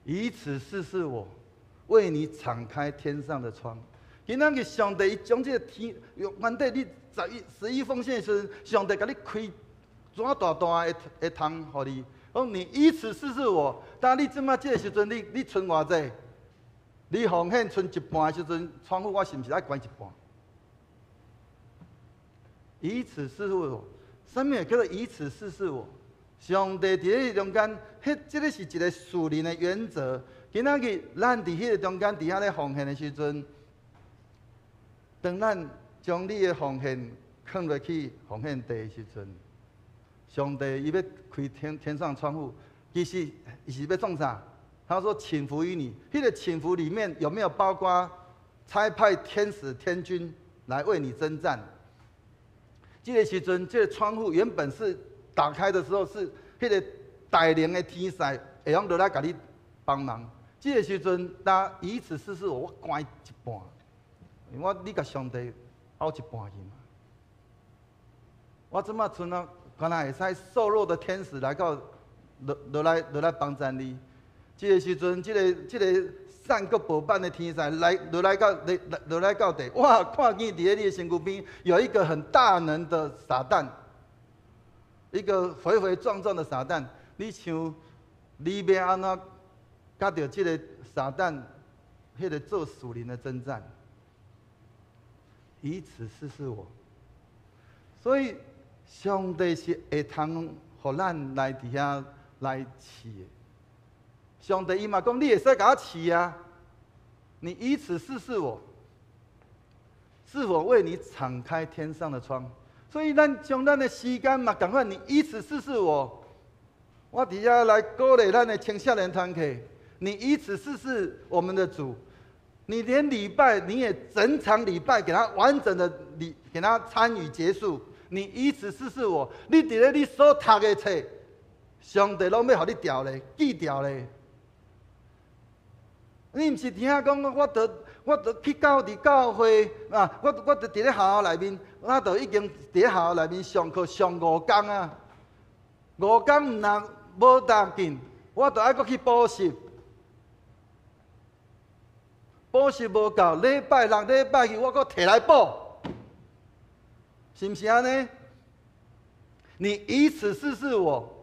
[SPEAKER 2] 以此試試我，為你敞開天上的窗。今仔日上帝伊將這個天，原底你十一十一奉獻時，上帝共你開怎大大的的窗予你，講你以此試試我。當你這馬這个時陣，你賰偌濟？你奉獻賰一半的時陣，窗戶我是毋是愛關一半？以此試試我，啥物叫做以此試試我？上帝佇彼個中間，彼這个是一個屬靈的原則。今仔日咱佇彼個中間，佇遐咧奉獻的時陣，當咱將你的奉獻囥落去奉獻地的時陣，上帝伊欲開天上窗戶，其實伊是欲創啥？他說：傾福於你。彼個傾福裡面有沒有包括差派天使天軍來為你征戰？這個時陣，這個窗戶原本是打開的時候，是彼個大能的天使會用落來共你幫忙。這個時陣，當以此試試我，我關一半，因為我你共上帝拗一半去嘛。我這馬賰啊，敢若會使瘦弱的天使來到落來幫贊你。這個時陣，這個散閣無版的天使來落來到來落來到地，哇！看見佇咧你的身軀邊有一個很大能的撒旦，一個肥肥壯壯的撒旦。你想，你欲按怎佮著這個撒旦，彼個做屬靈的征戰？以此試試我。所以，上帝是會通予咱來佇遐來試的。上帝伊嘛講，你會使共我試啊！你以此試試我，是否為你敞開天上的窗？所以，咱將咱的時間嘛，仝款，你以此試試我。我佇遐來鼓勵咱的青少年團體，你以此試試我們的主。你連禮拜，你也整場禮拜給他完整的禮，給他參與結束。你以此試試我，你佇咧你所讀的冊，上帝攏欲予你牢咧，記牢咧。你毋是聽講，我著去到佇教會啊，我著佇咧學校內面，我著已經佇咧學校內面上課上五工啊，五工毋若無當緊，我著愛閣去補習，補習無夠，禮拜六、禮拜日我閣提來補，是毋是按呢？你以此試試我。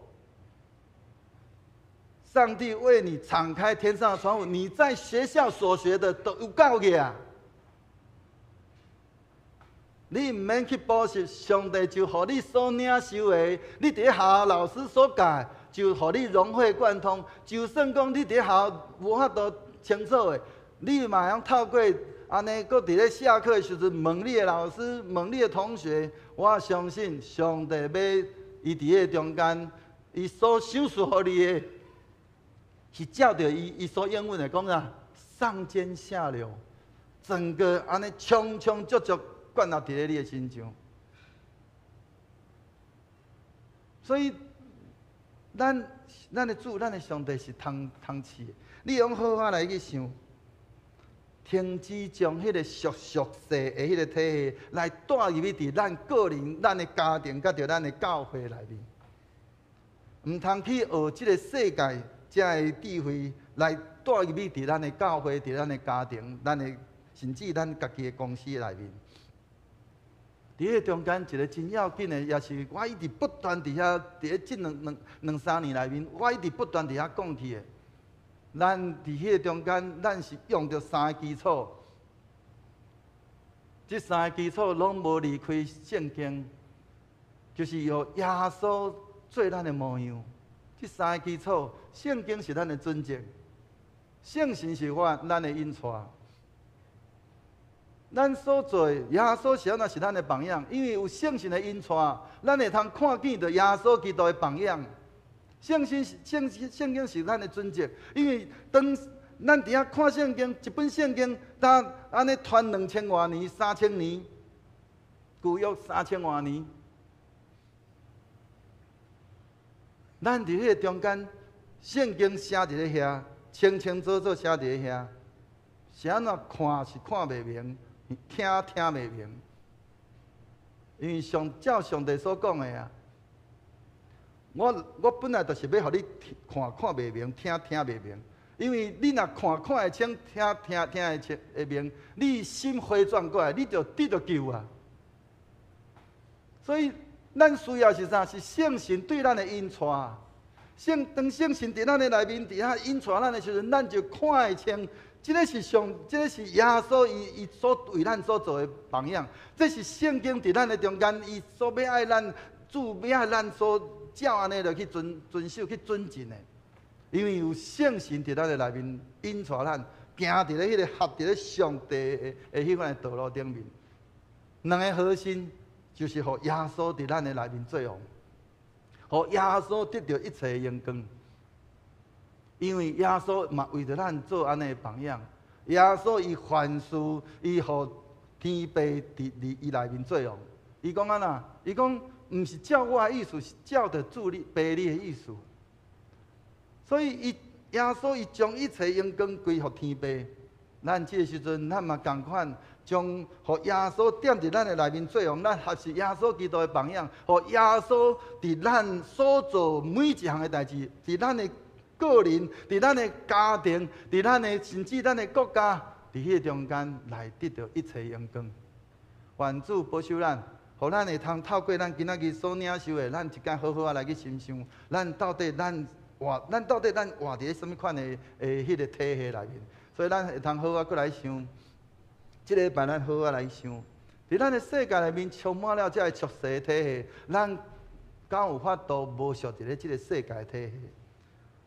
[SPEAKER 2] 上帝為你敞開天上的窗戶，你在學校所學的都有夠的啊！你毋免去補習，上帝就予你所領受的，你佇學校老師所教，就予你融會貫通。就算講你佇學校無法度清楚的，你嘛會用透過按呢，閣佇咧下課的時陣問你的老師、問你的同學。我相信上帝欲伊佇彼個中間，伊所賞賜予你的，是照著伊所應允的講啥，上尖下流，整個按呢充充足足灌納佇咧你的身上。所以，咱的主，咱的上帝是通通賜的。你用好好來去想，停止將彼個屬俗世的彼個體系來帶入去佇咱個人、咱的家庭，佮著咱的教會內面。毋通去學這個世界遮的智慧來帶入去佇咱的教會、佇咱的家庭、咱的甚至咱家己的公司內面。佇彼個中間，一個真要緊的，也是我一直不斷佇遐，佇咧這兩三年內面，我一直不斷佇遐講起的。咱佇彼個中間，咱是用著三个基礎，這三个基礎攏無離開聖經，就是用耶穌做咱的模樣。這三个基礎，聖經是咱的準則，聖神是我咱的引帶。咱所做，耶穌是按怎是咱的榜樣，因為有聖神的引帶，咱會通看見著耶穌基督的榜樣。聖經是咱的準則，因為當咱佇遐看聖經，一本聖經，當按呢傳2000外年、3000年，舊約三千外年，咱佇彼个中間，聖經寫佇咧遐，清清楚楚寫佇咧遐，是按怎看是看袂明，聽聽袂明，因為上照上帝所講的啊。我本來就是欲予你看看袂明，聽聽袂明，因為你若看看會清，聽聽聽會清會明，你心回轉過來，你就得著救啊。所以咱需要是啥？是聖神對咱的引帶。當聖神佇咱的內面，佇遐引帶咱的時陣，咱就看會清。這个是上，這个是耶穌伊所為咱所做的榜樣。這是聖經佇咱的中間，伊所欲愛咱主欲愛咱所照按呢落去遵守去遵循的。因為有聖神佇咱的內面引帶咱，行佇咧彼個合佇咧上帝的彼款的道路頂面。兩个核心就是予耶穌佇咱的內面做王，予耶穌得著一切的榮光。因為耶穌嘛為著咱做按呢的榜樣，耶穌伊凡事伊予天父佇伊內面做王。伊講按怎？伊講毋是照我的意思，是照著主你父你的意思。所以伊耶穌伊將一切榮光歸予天父。咱這个時陣，咱嘛仝款將予耶穌踮佇咱的內面做王，咱學習耶穌基督的榜樣，予耶穌佇咱所做每一項的代誌，佇咱的個人，佇咱的家庭，佇咱的甚至咱的國家，佇彼個中間來得著一切榮光。願主保守咱，予咱會通透過咱今仔日所領受的，咱一間好好仔來去深想，咱到底咱活佇咧啥物款的彼个體系內面？所以咱會通好好閣來想，這禮拜咱好好來想，佇咱的世界內面充滿了這个俗世體系，咱敢有法度無屬佇咧這个世界體系？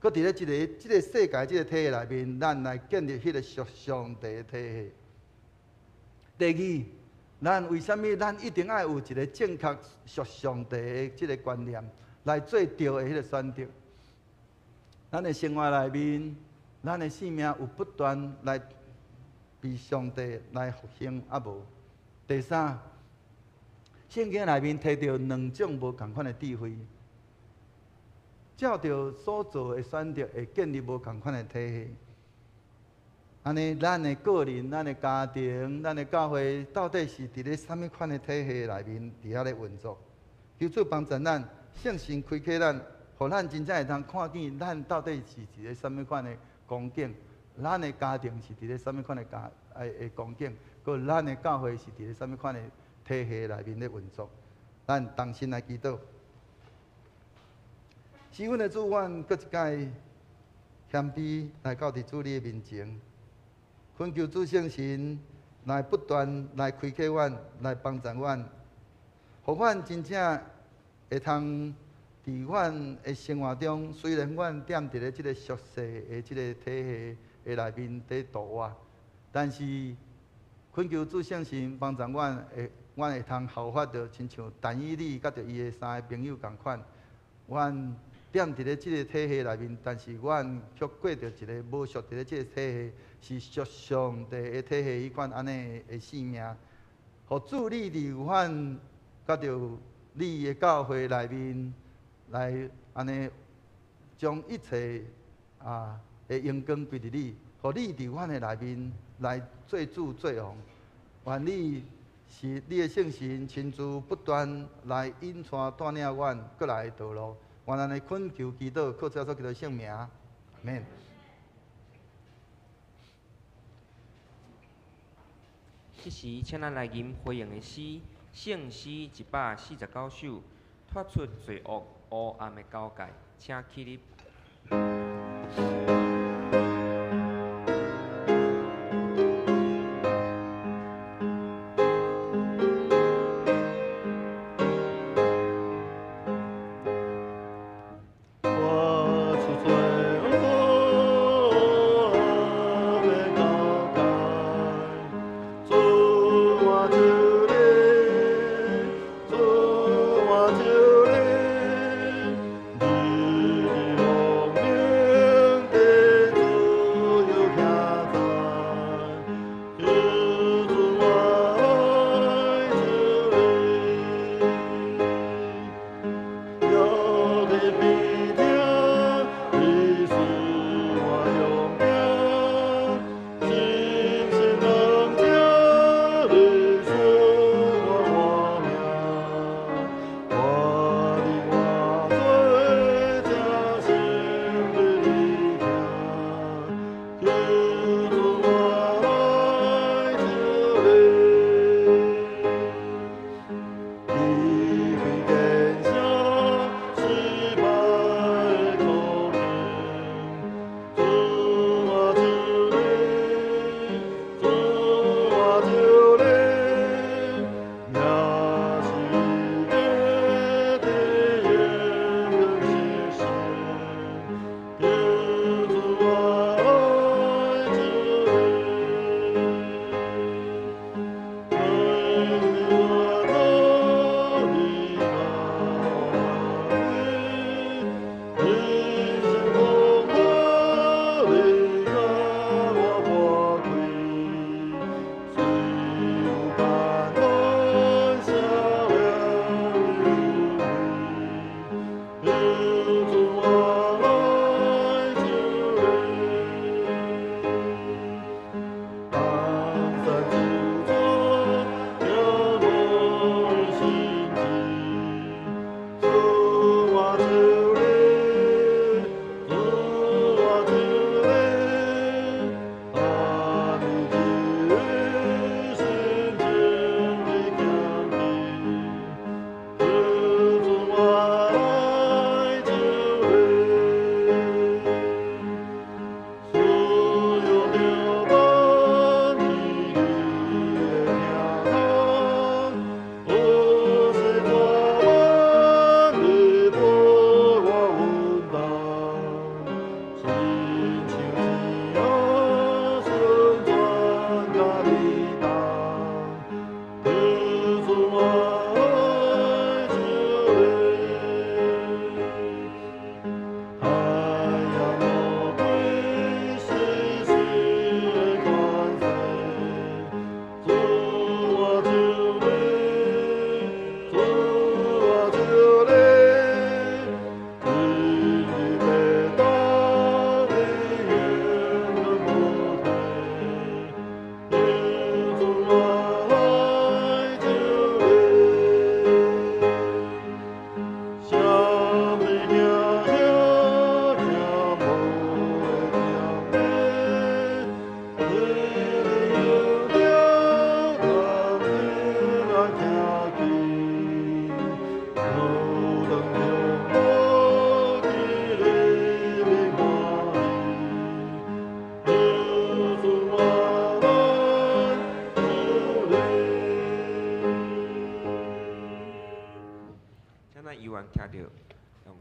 [SPEAKER 2] 閣佇咧這个世界這个體系內面，咱來建立彼个屬上帝的體系。第二，咱為啥物咱一定愛有一个正確屬上帝的這个觀念，來做對的彼个選擇？咱的生活內面，咱的生命有不斷來被上帝來復興，抑無？第三，聖經內面提著兩種無仝款的智慧，照著所做的選擇，會建立無仝款的體系。按呢，咱的個人、咱的家庭、咱的教會，到底是佇咧啥物款的體系內面，佇遐咧運作？求主幫助咱，聖神開啟咱，予咱真正會通看見，咱到底是佇咧啥物款的光景，咱的家庭是佇咧啥物款的家的光景，閣咱的教會是佇咧啥物款的體系內面咧運作。咱同心來祈禱。是阮的主，阮閣一擺謙卑來到佇主你的面前，懇求主聖神來不斷來開啟阮，來幫助阮，予阮真正會通佇阮的生活中，雖然阮踮佇咧這个俗世的這个體系的內面佇度活，但是懇求主聖神幫助阮，阮會通效法著親像但以理佮著伊的三个朋友仝款，阮踮佇咧這个體系內面，但是阮卻過著一个無屬佇咧這个體系，是屬上帝的體系彼款按呢的生命。予主你佇阮佮著你的教會內面來按呢。將一切的榮光歸予你，予你佇阮的內面來做主做王。願你是你的聖神親自不斷來引帶帶領阮過來的道路。願咱的懇求祈禱，靠主耶穌基督聖名，阿們。
[SPEAKER 3] 這時，請咱來吟回應的詩，聖詩149首，脫出罪惡烏暗的交界，請起立。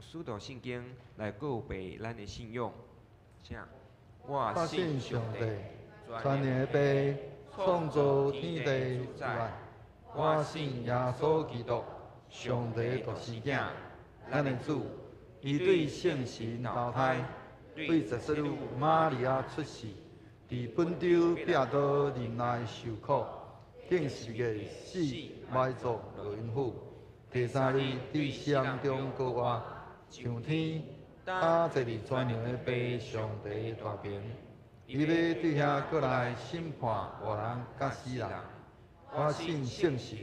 [SPEAKER 3] 使徒信經來告白咱的信仰，請。我
[SPEAKER 2] 信上帝，全能的父，創造天地主宰。我信耶穌基督，上帝獨生子，咱的主。伊對聖神投胎，對十四女瑪利亞出世，佇本丟彼拉多忍耐受苦，釘十字架死埋葬落陰府。第三日佇死人中復活，上天，他坐佇全能的父上帝大爿，伊欲對遐閣來審判活人佮死人。我信聖神，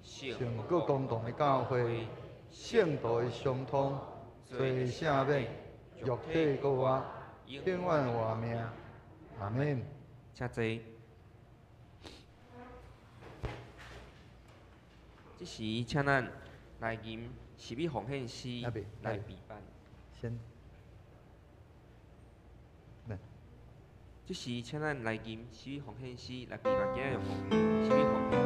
[SPEAKER 2] 聖閣公同的教會，聖徒的相通，罪赦免，肉體閣活，永遠活命。阿們。
[SPEAKER 3] 請坐。這時，請咱來吟十一奉獻詩來備辦。
[SPEAKER 2] 先。
[SPEAKER 3] 這時，請咱來吟十一奉獻詩來備辦今仔日奉獻，十一奉獻。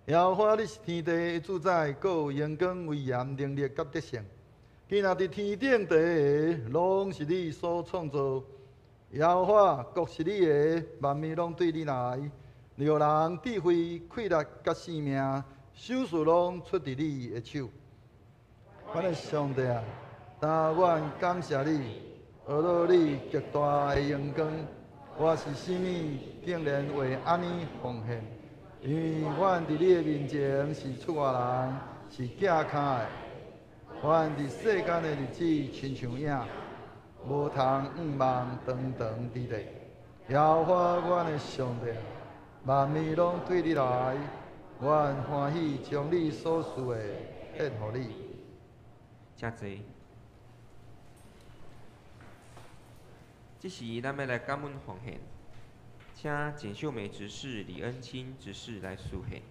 [SPEAKER 2] 耶和華，你是天地的主宰，閣有榮光、威嚴、能力佮得勝。今仔佇天頂地的，攏是你所創造。耶和華，國是你的，萬物攏對你來。予人智慧、氣力佮性命，賞賜攏出佇你的手。阮的上帝啊，但阮感謝你，呵咾你極大的榮光。我是啥物，竟然會按呢奉獻？因為阮佇你的面前是出外人，是寄跤的。阮佇世間的日子親像影，無通向望長長之地。耶和華阮的上帝，萬物攏對你來，阮歡喜將你所賜的獻予你。
[SPEAKER 3] 請坐。這時，咱欲來感恩奉獻。請簡秀美執事、李恩清執事來司獻。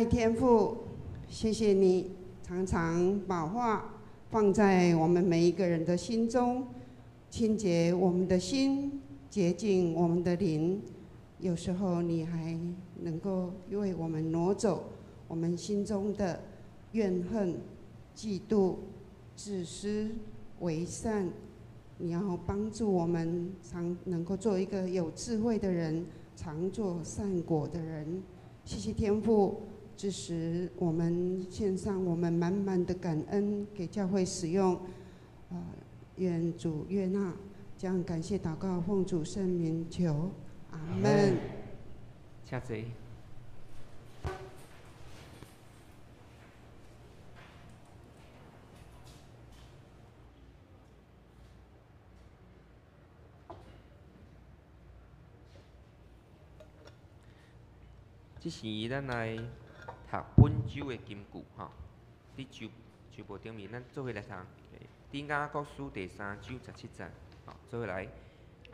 [SPEAKER 4] 愛天父，謝謝你常常把話放在我們每一個人的心中，清潔我們的心，潔淨我們的靈。有時候你還能夠為我們挪走我們心中的怨恨、嫉妒、自私、偽善。你要幫助我們，常能夠做一個有智慧的人，常做善果的人。謝謝天父，這時我們獻上我們滿滿的感恩給教會使用，願主悅納，將感謝禱告奉主聖名求，阿門。
[SPEAKER 3] 請坐。這時咱來讀本週的金句吼，佇周周報頂面，咱做伙來讀。佇雅各書第三章十七節，吼，做伙來。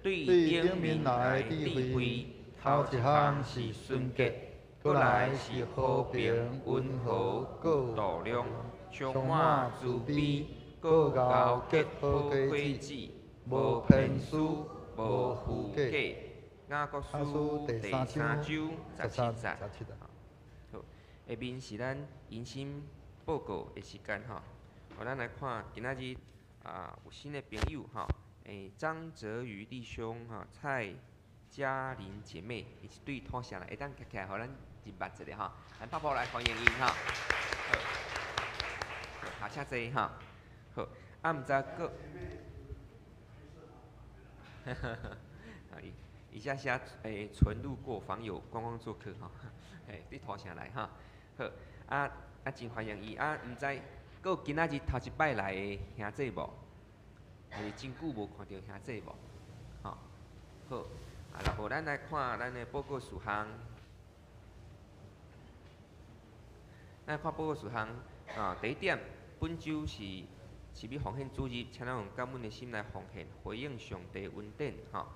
[SPEAKER 3] 對頂面來的智慧，
[SPEAKER 2] 頭一項是純潔，閣來是和平、溫和、
[SPEAKER 3] 度量，充滿慈悲，閣𠢕結好果子，無偏私，無虛假。雅各書第三章十七節。好，下面是咱迎新報告的時間吼。好，咱來看今仔日啊有新的朋友吼，張哲宇弟兄吼，蔡嘉玲姐妹，伊是對土城來，會當徛起來，予咱認捌一下吼。咱拍鼓來歡迎𪜶吼。好，請坐吼。好，啊，毋知閣，伊遮寫純路過訪友觀光做客吼，佇土城來吼。好，啊啊，真歡迎伊啊！毋知閣有今仔日頭一擺來的兄弟無？還是真久無看著兄弟無？吼，好，啊，若無咱來看咱的報告事項。咱看報告事項啊，第一點，本週是是欲奉獻主日，請咱用感恩的心來奉獻，回應上帝恩典吼。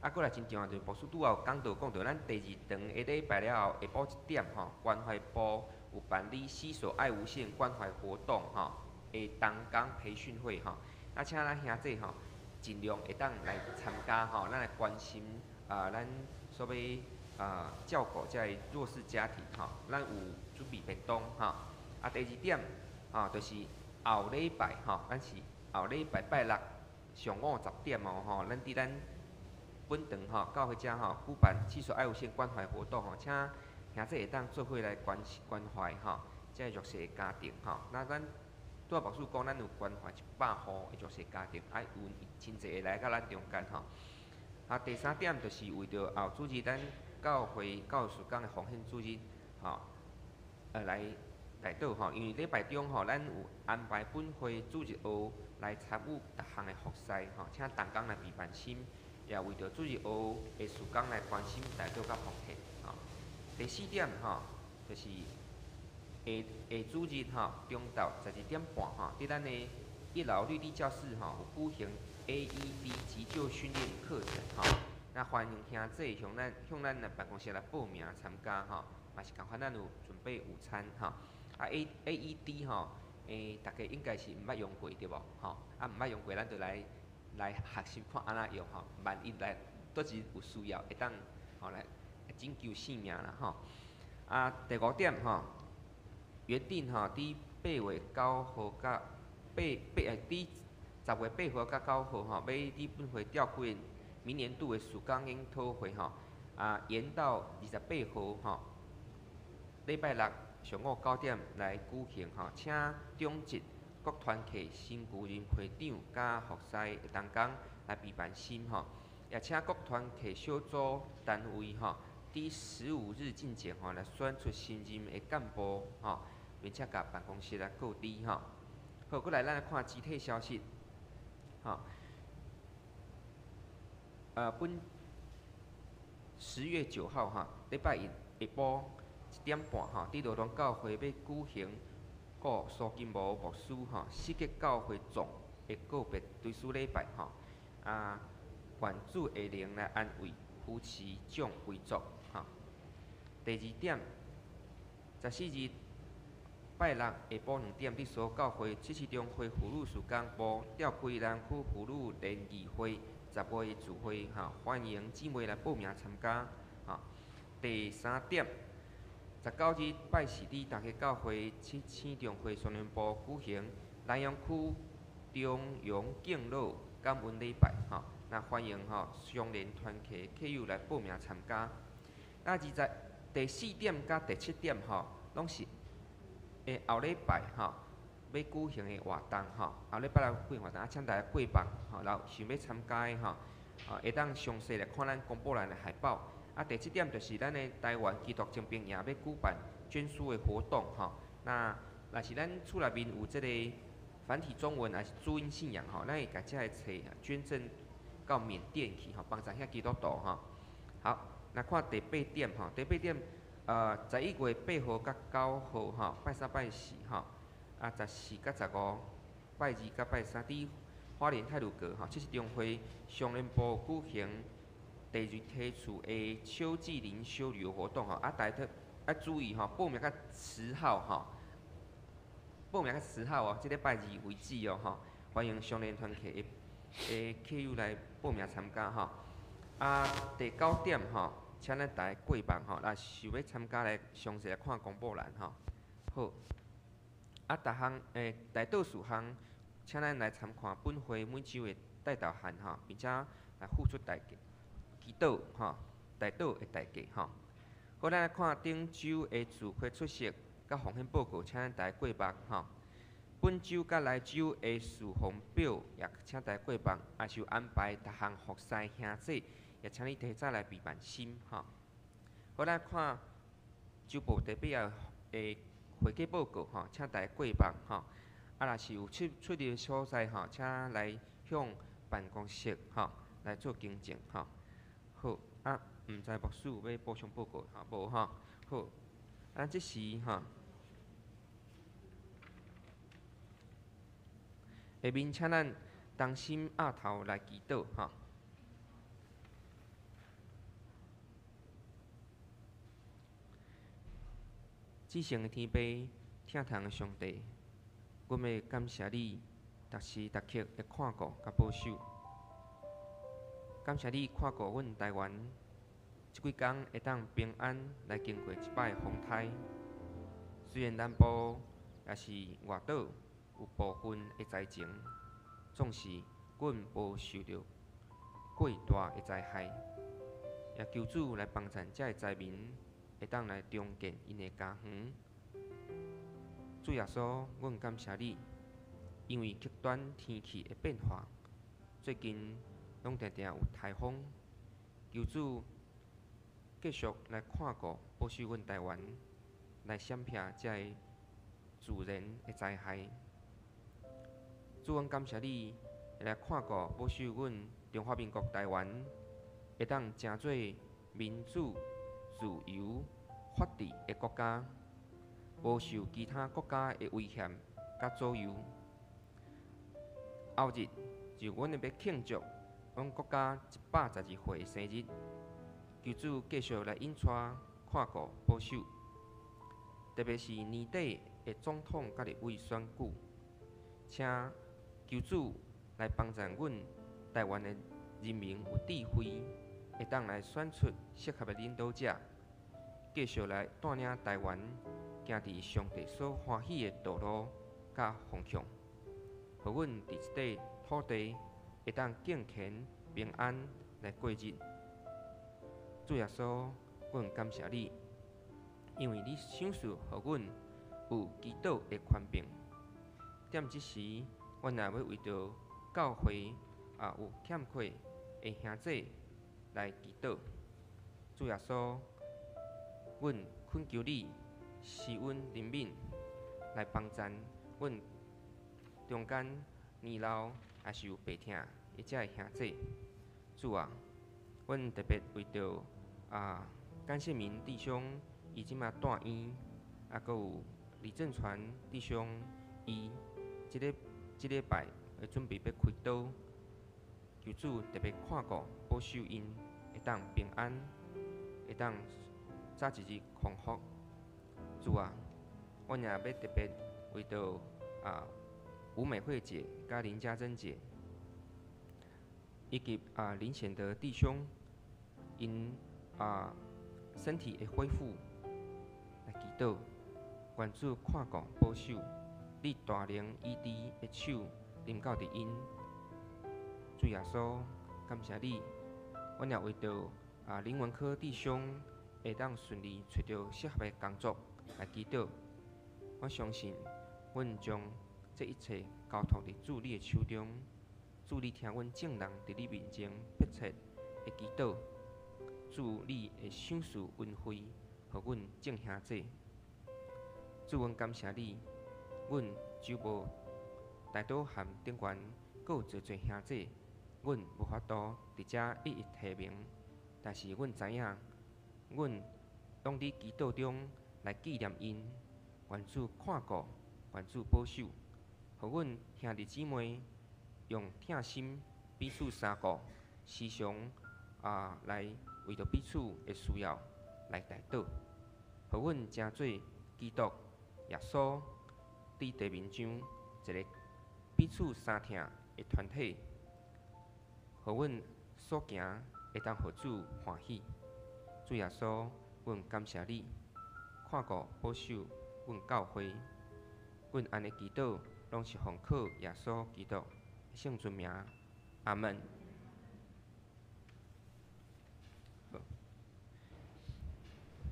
[SPEAKER 3] 啊，閣來真重要，就是牧師拄仔有講到，講到咱第二堂的禮拜了後，下晡一點吼，關懷部有辦理攜手愛無限關懷活動吼，的同工培訓會吼，啊，請咱兄弟吼，盡量會當來參加吼，咱來關心啊，咱所謂啊照顧這个弱勢家庭吼，咱有準備便當吼。啊，第二點吼，就是後禮拜吼，咱是後禮拜拜六上午10點哦吼，咱佇咱本堂吼，教會遮吼舉辦攜手愛無限關懷活動吼，請兄弟會當做伙來關心關懷吼，這个弱勢的家庭吼。那咱拄仔牧師講，咱有關懷100戶的弱勢家庭，啊有真濟个來到咱中間吼。啊，第三點就是為著後主日咱教會教事工的奉獻主日吼，來來倒吼，因為禮拜中吼，咱有安排本會主日學來參與逐項的服事吼，請同工來備辦心。也為著主日學的事工來關心代禱佮奉獻吼。第四點吼，就是下下主日吼，中晝12點半吼，佇咱的一樓綠地教室吼，有舉行 AED 急救訓練課程吼。那歡迎兄弟向咱的辦公室來報名參加吼，嘛是共款，咱有準備午餐吼。啊 AED 吼，大家應該是毋捌用過對無？吼，啊毋捌用過，咱就來學習看按怎用吼，萬一來佗一有需要，會當吼來拯救性命啦吼。啊，第五點吼，原定吼佇8月9號佮八八佇10月8號佮9號吼，欲佇本會召開明年度的事工研討會吼，啊延到28號吼，禮拜六上午9點來舉行吼，請長執各團契新舊任會長佮服侍的同工來備辦心吼，也請各團契小組單位吼，佇15日進前吼來選出新任的幹部吼，並且共辦公室來告知吼。好，閣來咱來看肢體消息，吼。本10月9號哈，禮拜一下晡1點半哈，佇羅東教會欲舉行顧蘇金模牧師吼，四結教會總的告別追思禮拜吼，啊，願主的靈來安慰、扶持眾遺族吼。第二點， 14日拜六下晡2點，伫所教會七市中會婦女事工部召開南區婦女聯誼會10月聚會，吼，歡迎姊妹來報名參加，吼。第三點，19日拜四佇大溪教會七星中會宣傳部舉行南洋區中陽敬老感恩禮拜，吼，那歡迎吼相連團契客友來報名參加。那20第四點佮第七點吼，攏是後禮拜吼欲舉行的活動吼，後禮拜來舉行活動，啊，請大家過目吼，然後想欲參加的吼，會當詳細來看咱公布欄的海報。啊，第七點就是咱的台灣基督精兵營欲舉辦捐書的活動吼。那若是咱厝內面有這個繁體中文，抑是注音信仰吼，咱會共這个冊捐贈到緬甸去吼，幫助遐基督徒吼。好，來看第八點吼，第八點，11月8號佮9號吼，拜三拜四吼，啊，14佮15，拜二佮拜三，佇花蓮太魯閣吼，七十中會商聯部舉行第二梯次的秋季靈修旅遊活動吼，啊，大家愛注意吼，報名較遲號吼，報名較遲號哦，這禮拜二為止哦吼，歡迎商聯團契的客友來報名參加吼。啊，第九點吼，請咱大家過目吼，若想欲參加來詳細來看公布欄吼。好，啊，逐項代禱事項，請咱來參看本會每週的代禱函吼，並且來付出代價，祈禱吼，代禱的代價吼。好，咱來看頂週的聚會出席佮奉獻報告，請咱大家過目吼。本週佮來週的事奉表也請大家過目，也是有安排逐項服侍兄姊，也請你提早來備辦心吼。好，咱看週報第八頁的會計報告吼，請大家過目吼。啊，若是有出入的所在吼，請來向辦公室吼來做更正吼。好，啊，毋知牧師有欲補充報告吼，無吼。好，啊，這時吼，下面請咱同心徛頭來祈禱吼。至聖的天父，疼痛的上帝，阮欲感謝你，逐時逐刻的看顧佮保守。感謝你看顧阮台灣，這幾工會當平安來經過這擺風颱。雖然南部抑是外島有部分的災情，總是阮無受著過大的災害。也求主來幫贊這个災民，會當來重建𪜶的家園。主耶穌，阮感謝你，因為極端天氣的變化，最近攏定定有颱風。求主繼續來看顧、保守阮台灣，來閃避這个自然的災害。主，阮感謝你來看顧、保守阮中華民國台灣，會當成做民主、自由、法治的國家，無受其他國家的威脅佮左右。後日就阮欲慶祝阮國家112歲的生日，求主繼續來引帶、看顧、保守，特別是年底的總統佮立委選舉，請求主來幫助阮台灣的人民有智慧，會當來選出適合的領導者，繼續來帶領台灣行佇上帝所歡喜的道路佮方向，予阮佇這塊土地會當敬虔平安來過日。主耶穌，阮感謝你，因為你賞賜予阮有祈禱的權柄。踮這時，阮也欲為著教會有欠缺的兄姊來祈禱。主耶穌，阮懇求你施恩憐憫，來幫贊阮中間年老抑是有病痛的這个兄姊。主啊，阮特別為著甘世民弟兄伊這馬住院，啊，閣有李正傳弟兄伊這禮拜會準備欲開刀，求主特別看顧保守𪜶，會當平安，會當早一日康復。主啊，阮也要特別為著吳美惠姐佮林家珍姐，以及林顯德弟兄，𪜶身體的恢復來祈禱，願主看顧保守，你大能醫治的手臨到佇𪜶。主耶穌，感謝你，阮也為著林文科弟兄會當順利揣著適合的工作來祈禱。我相信，阮將這一切交託佇主你的手中，主你聽阮眾人佇你面前迫切的祈禱，主你會賞賜恩惠，予阮眾兄弟。主，阮感謝你，阮就無大島和頂懸，閣有濟濟兄弟，阮無法度佇遮一一提名，但是阮知影，阮攏佇祈禱中來紀念𪜶，願主看顧，願主保守，予阮兄弟姊妹用疼心彼此相顧，時常來為著彼此的需要來代禱，予阮成做基督耶穌佇地面上一个彼此相疼的團體，予阮所行會當予主歡喜。主耶穌，阮感謝你，看顧保守阮教會，阮按呢祈禱，攏是奉靠耶穌基督聖尊名，阿門。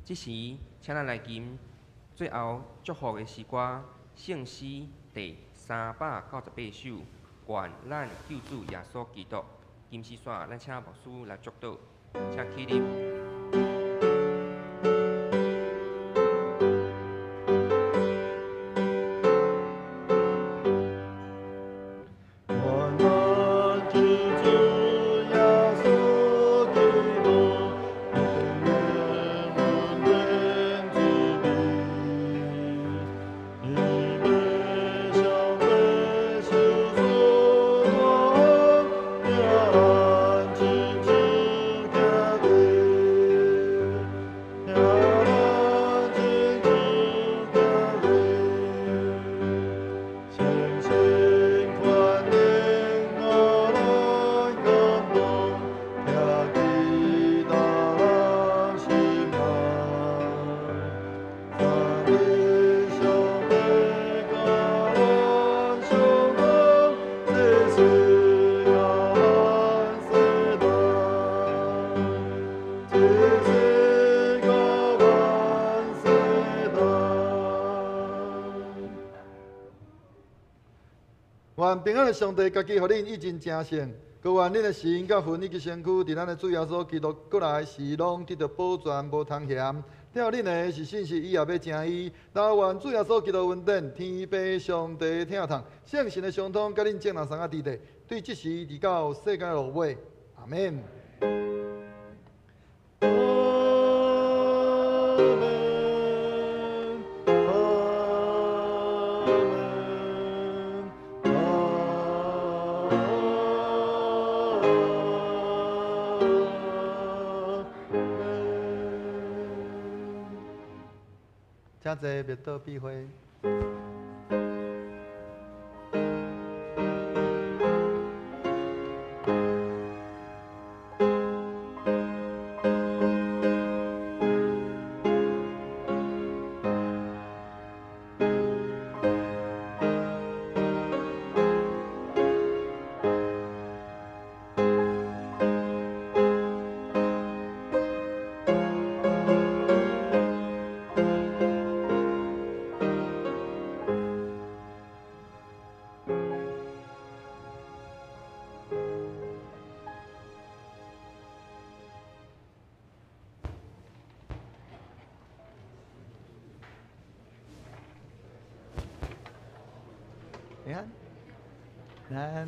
[SPEAKER 3] 這時，請咱來吟最後祝福的詩歌，聖詩第398首，願咱救主耶穌基督。金絲線，咱請牧師來祝禱，請起立。
[SPEAKER 2] 願平安的上帝家己予恁以真成聖，閣願恁的心佮魂以及身軀，佇咱的主耶穌基督閣來時，攏得著保全，無通嫌。疼恁的是信實，伊也欲成伊。但願主耶穌基督恩典、天父上帝疼痛、聖神的相通，佮恁眾人相佮佇咧，對這時直到世界落尾。阿們。請坐，默禱閉會。你看，咱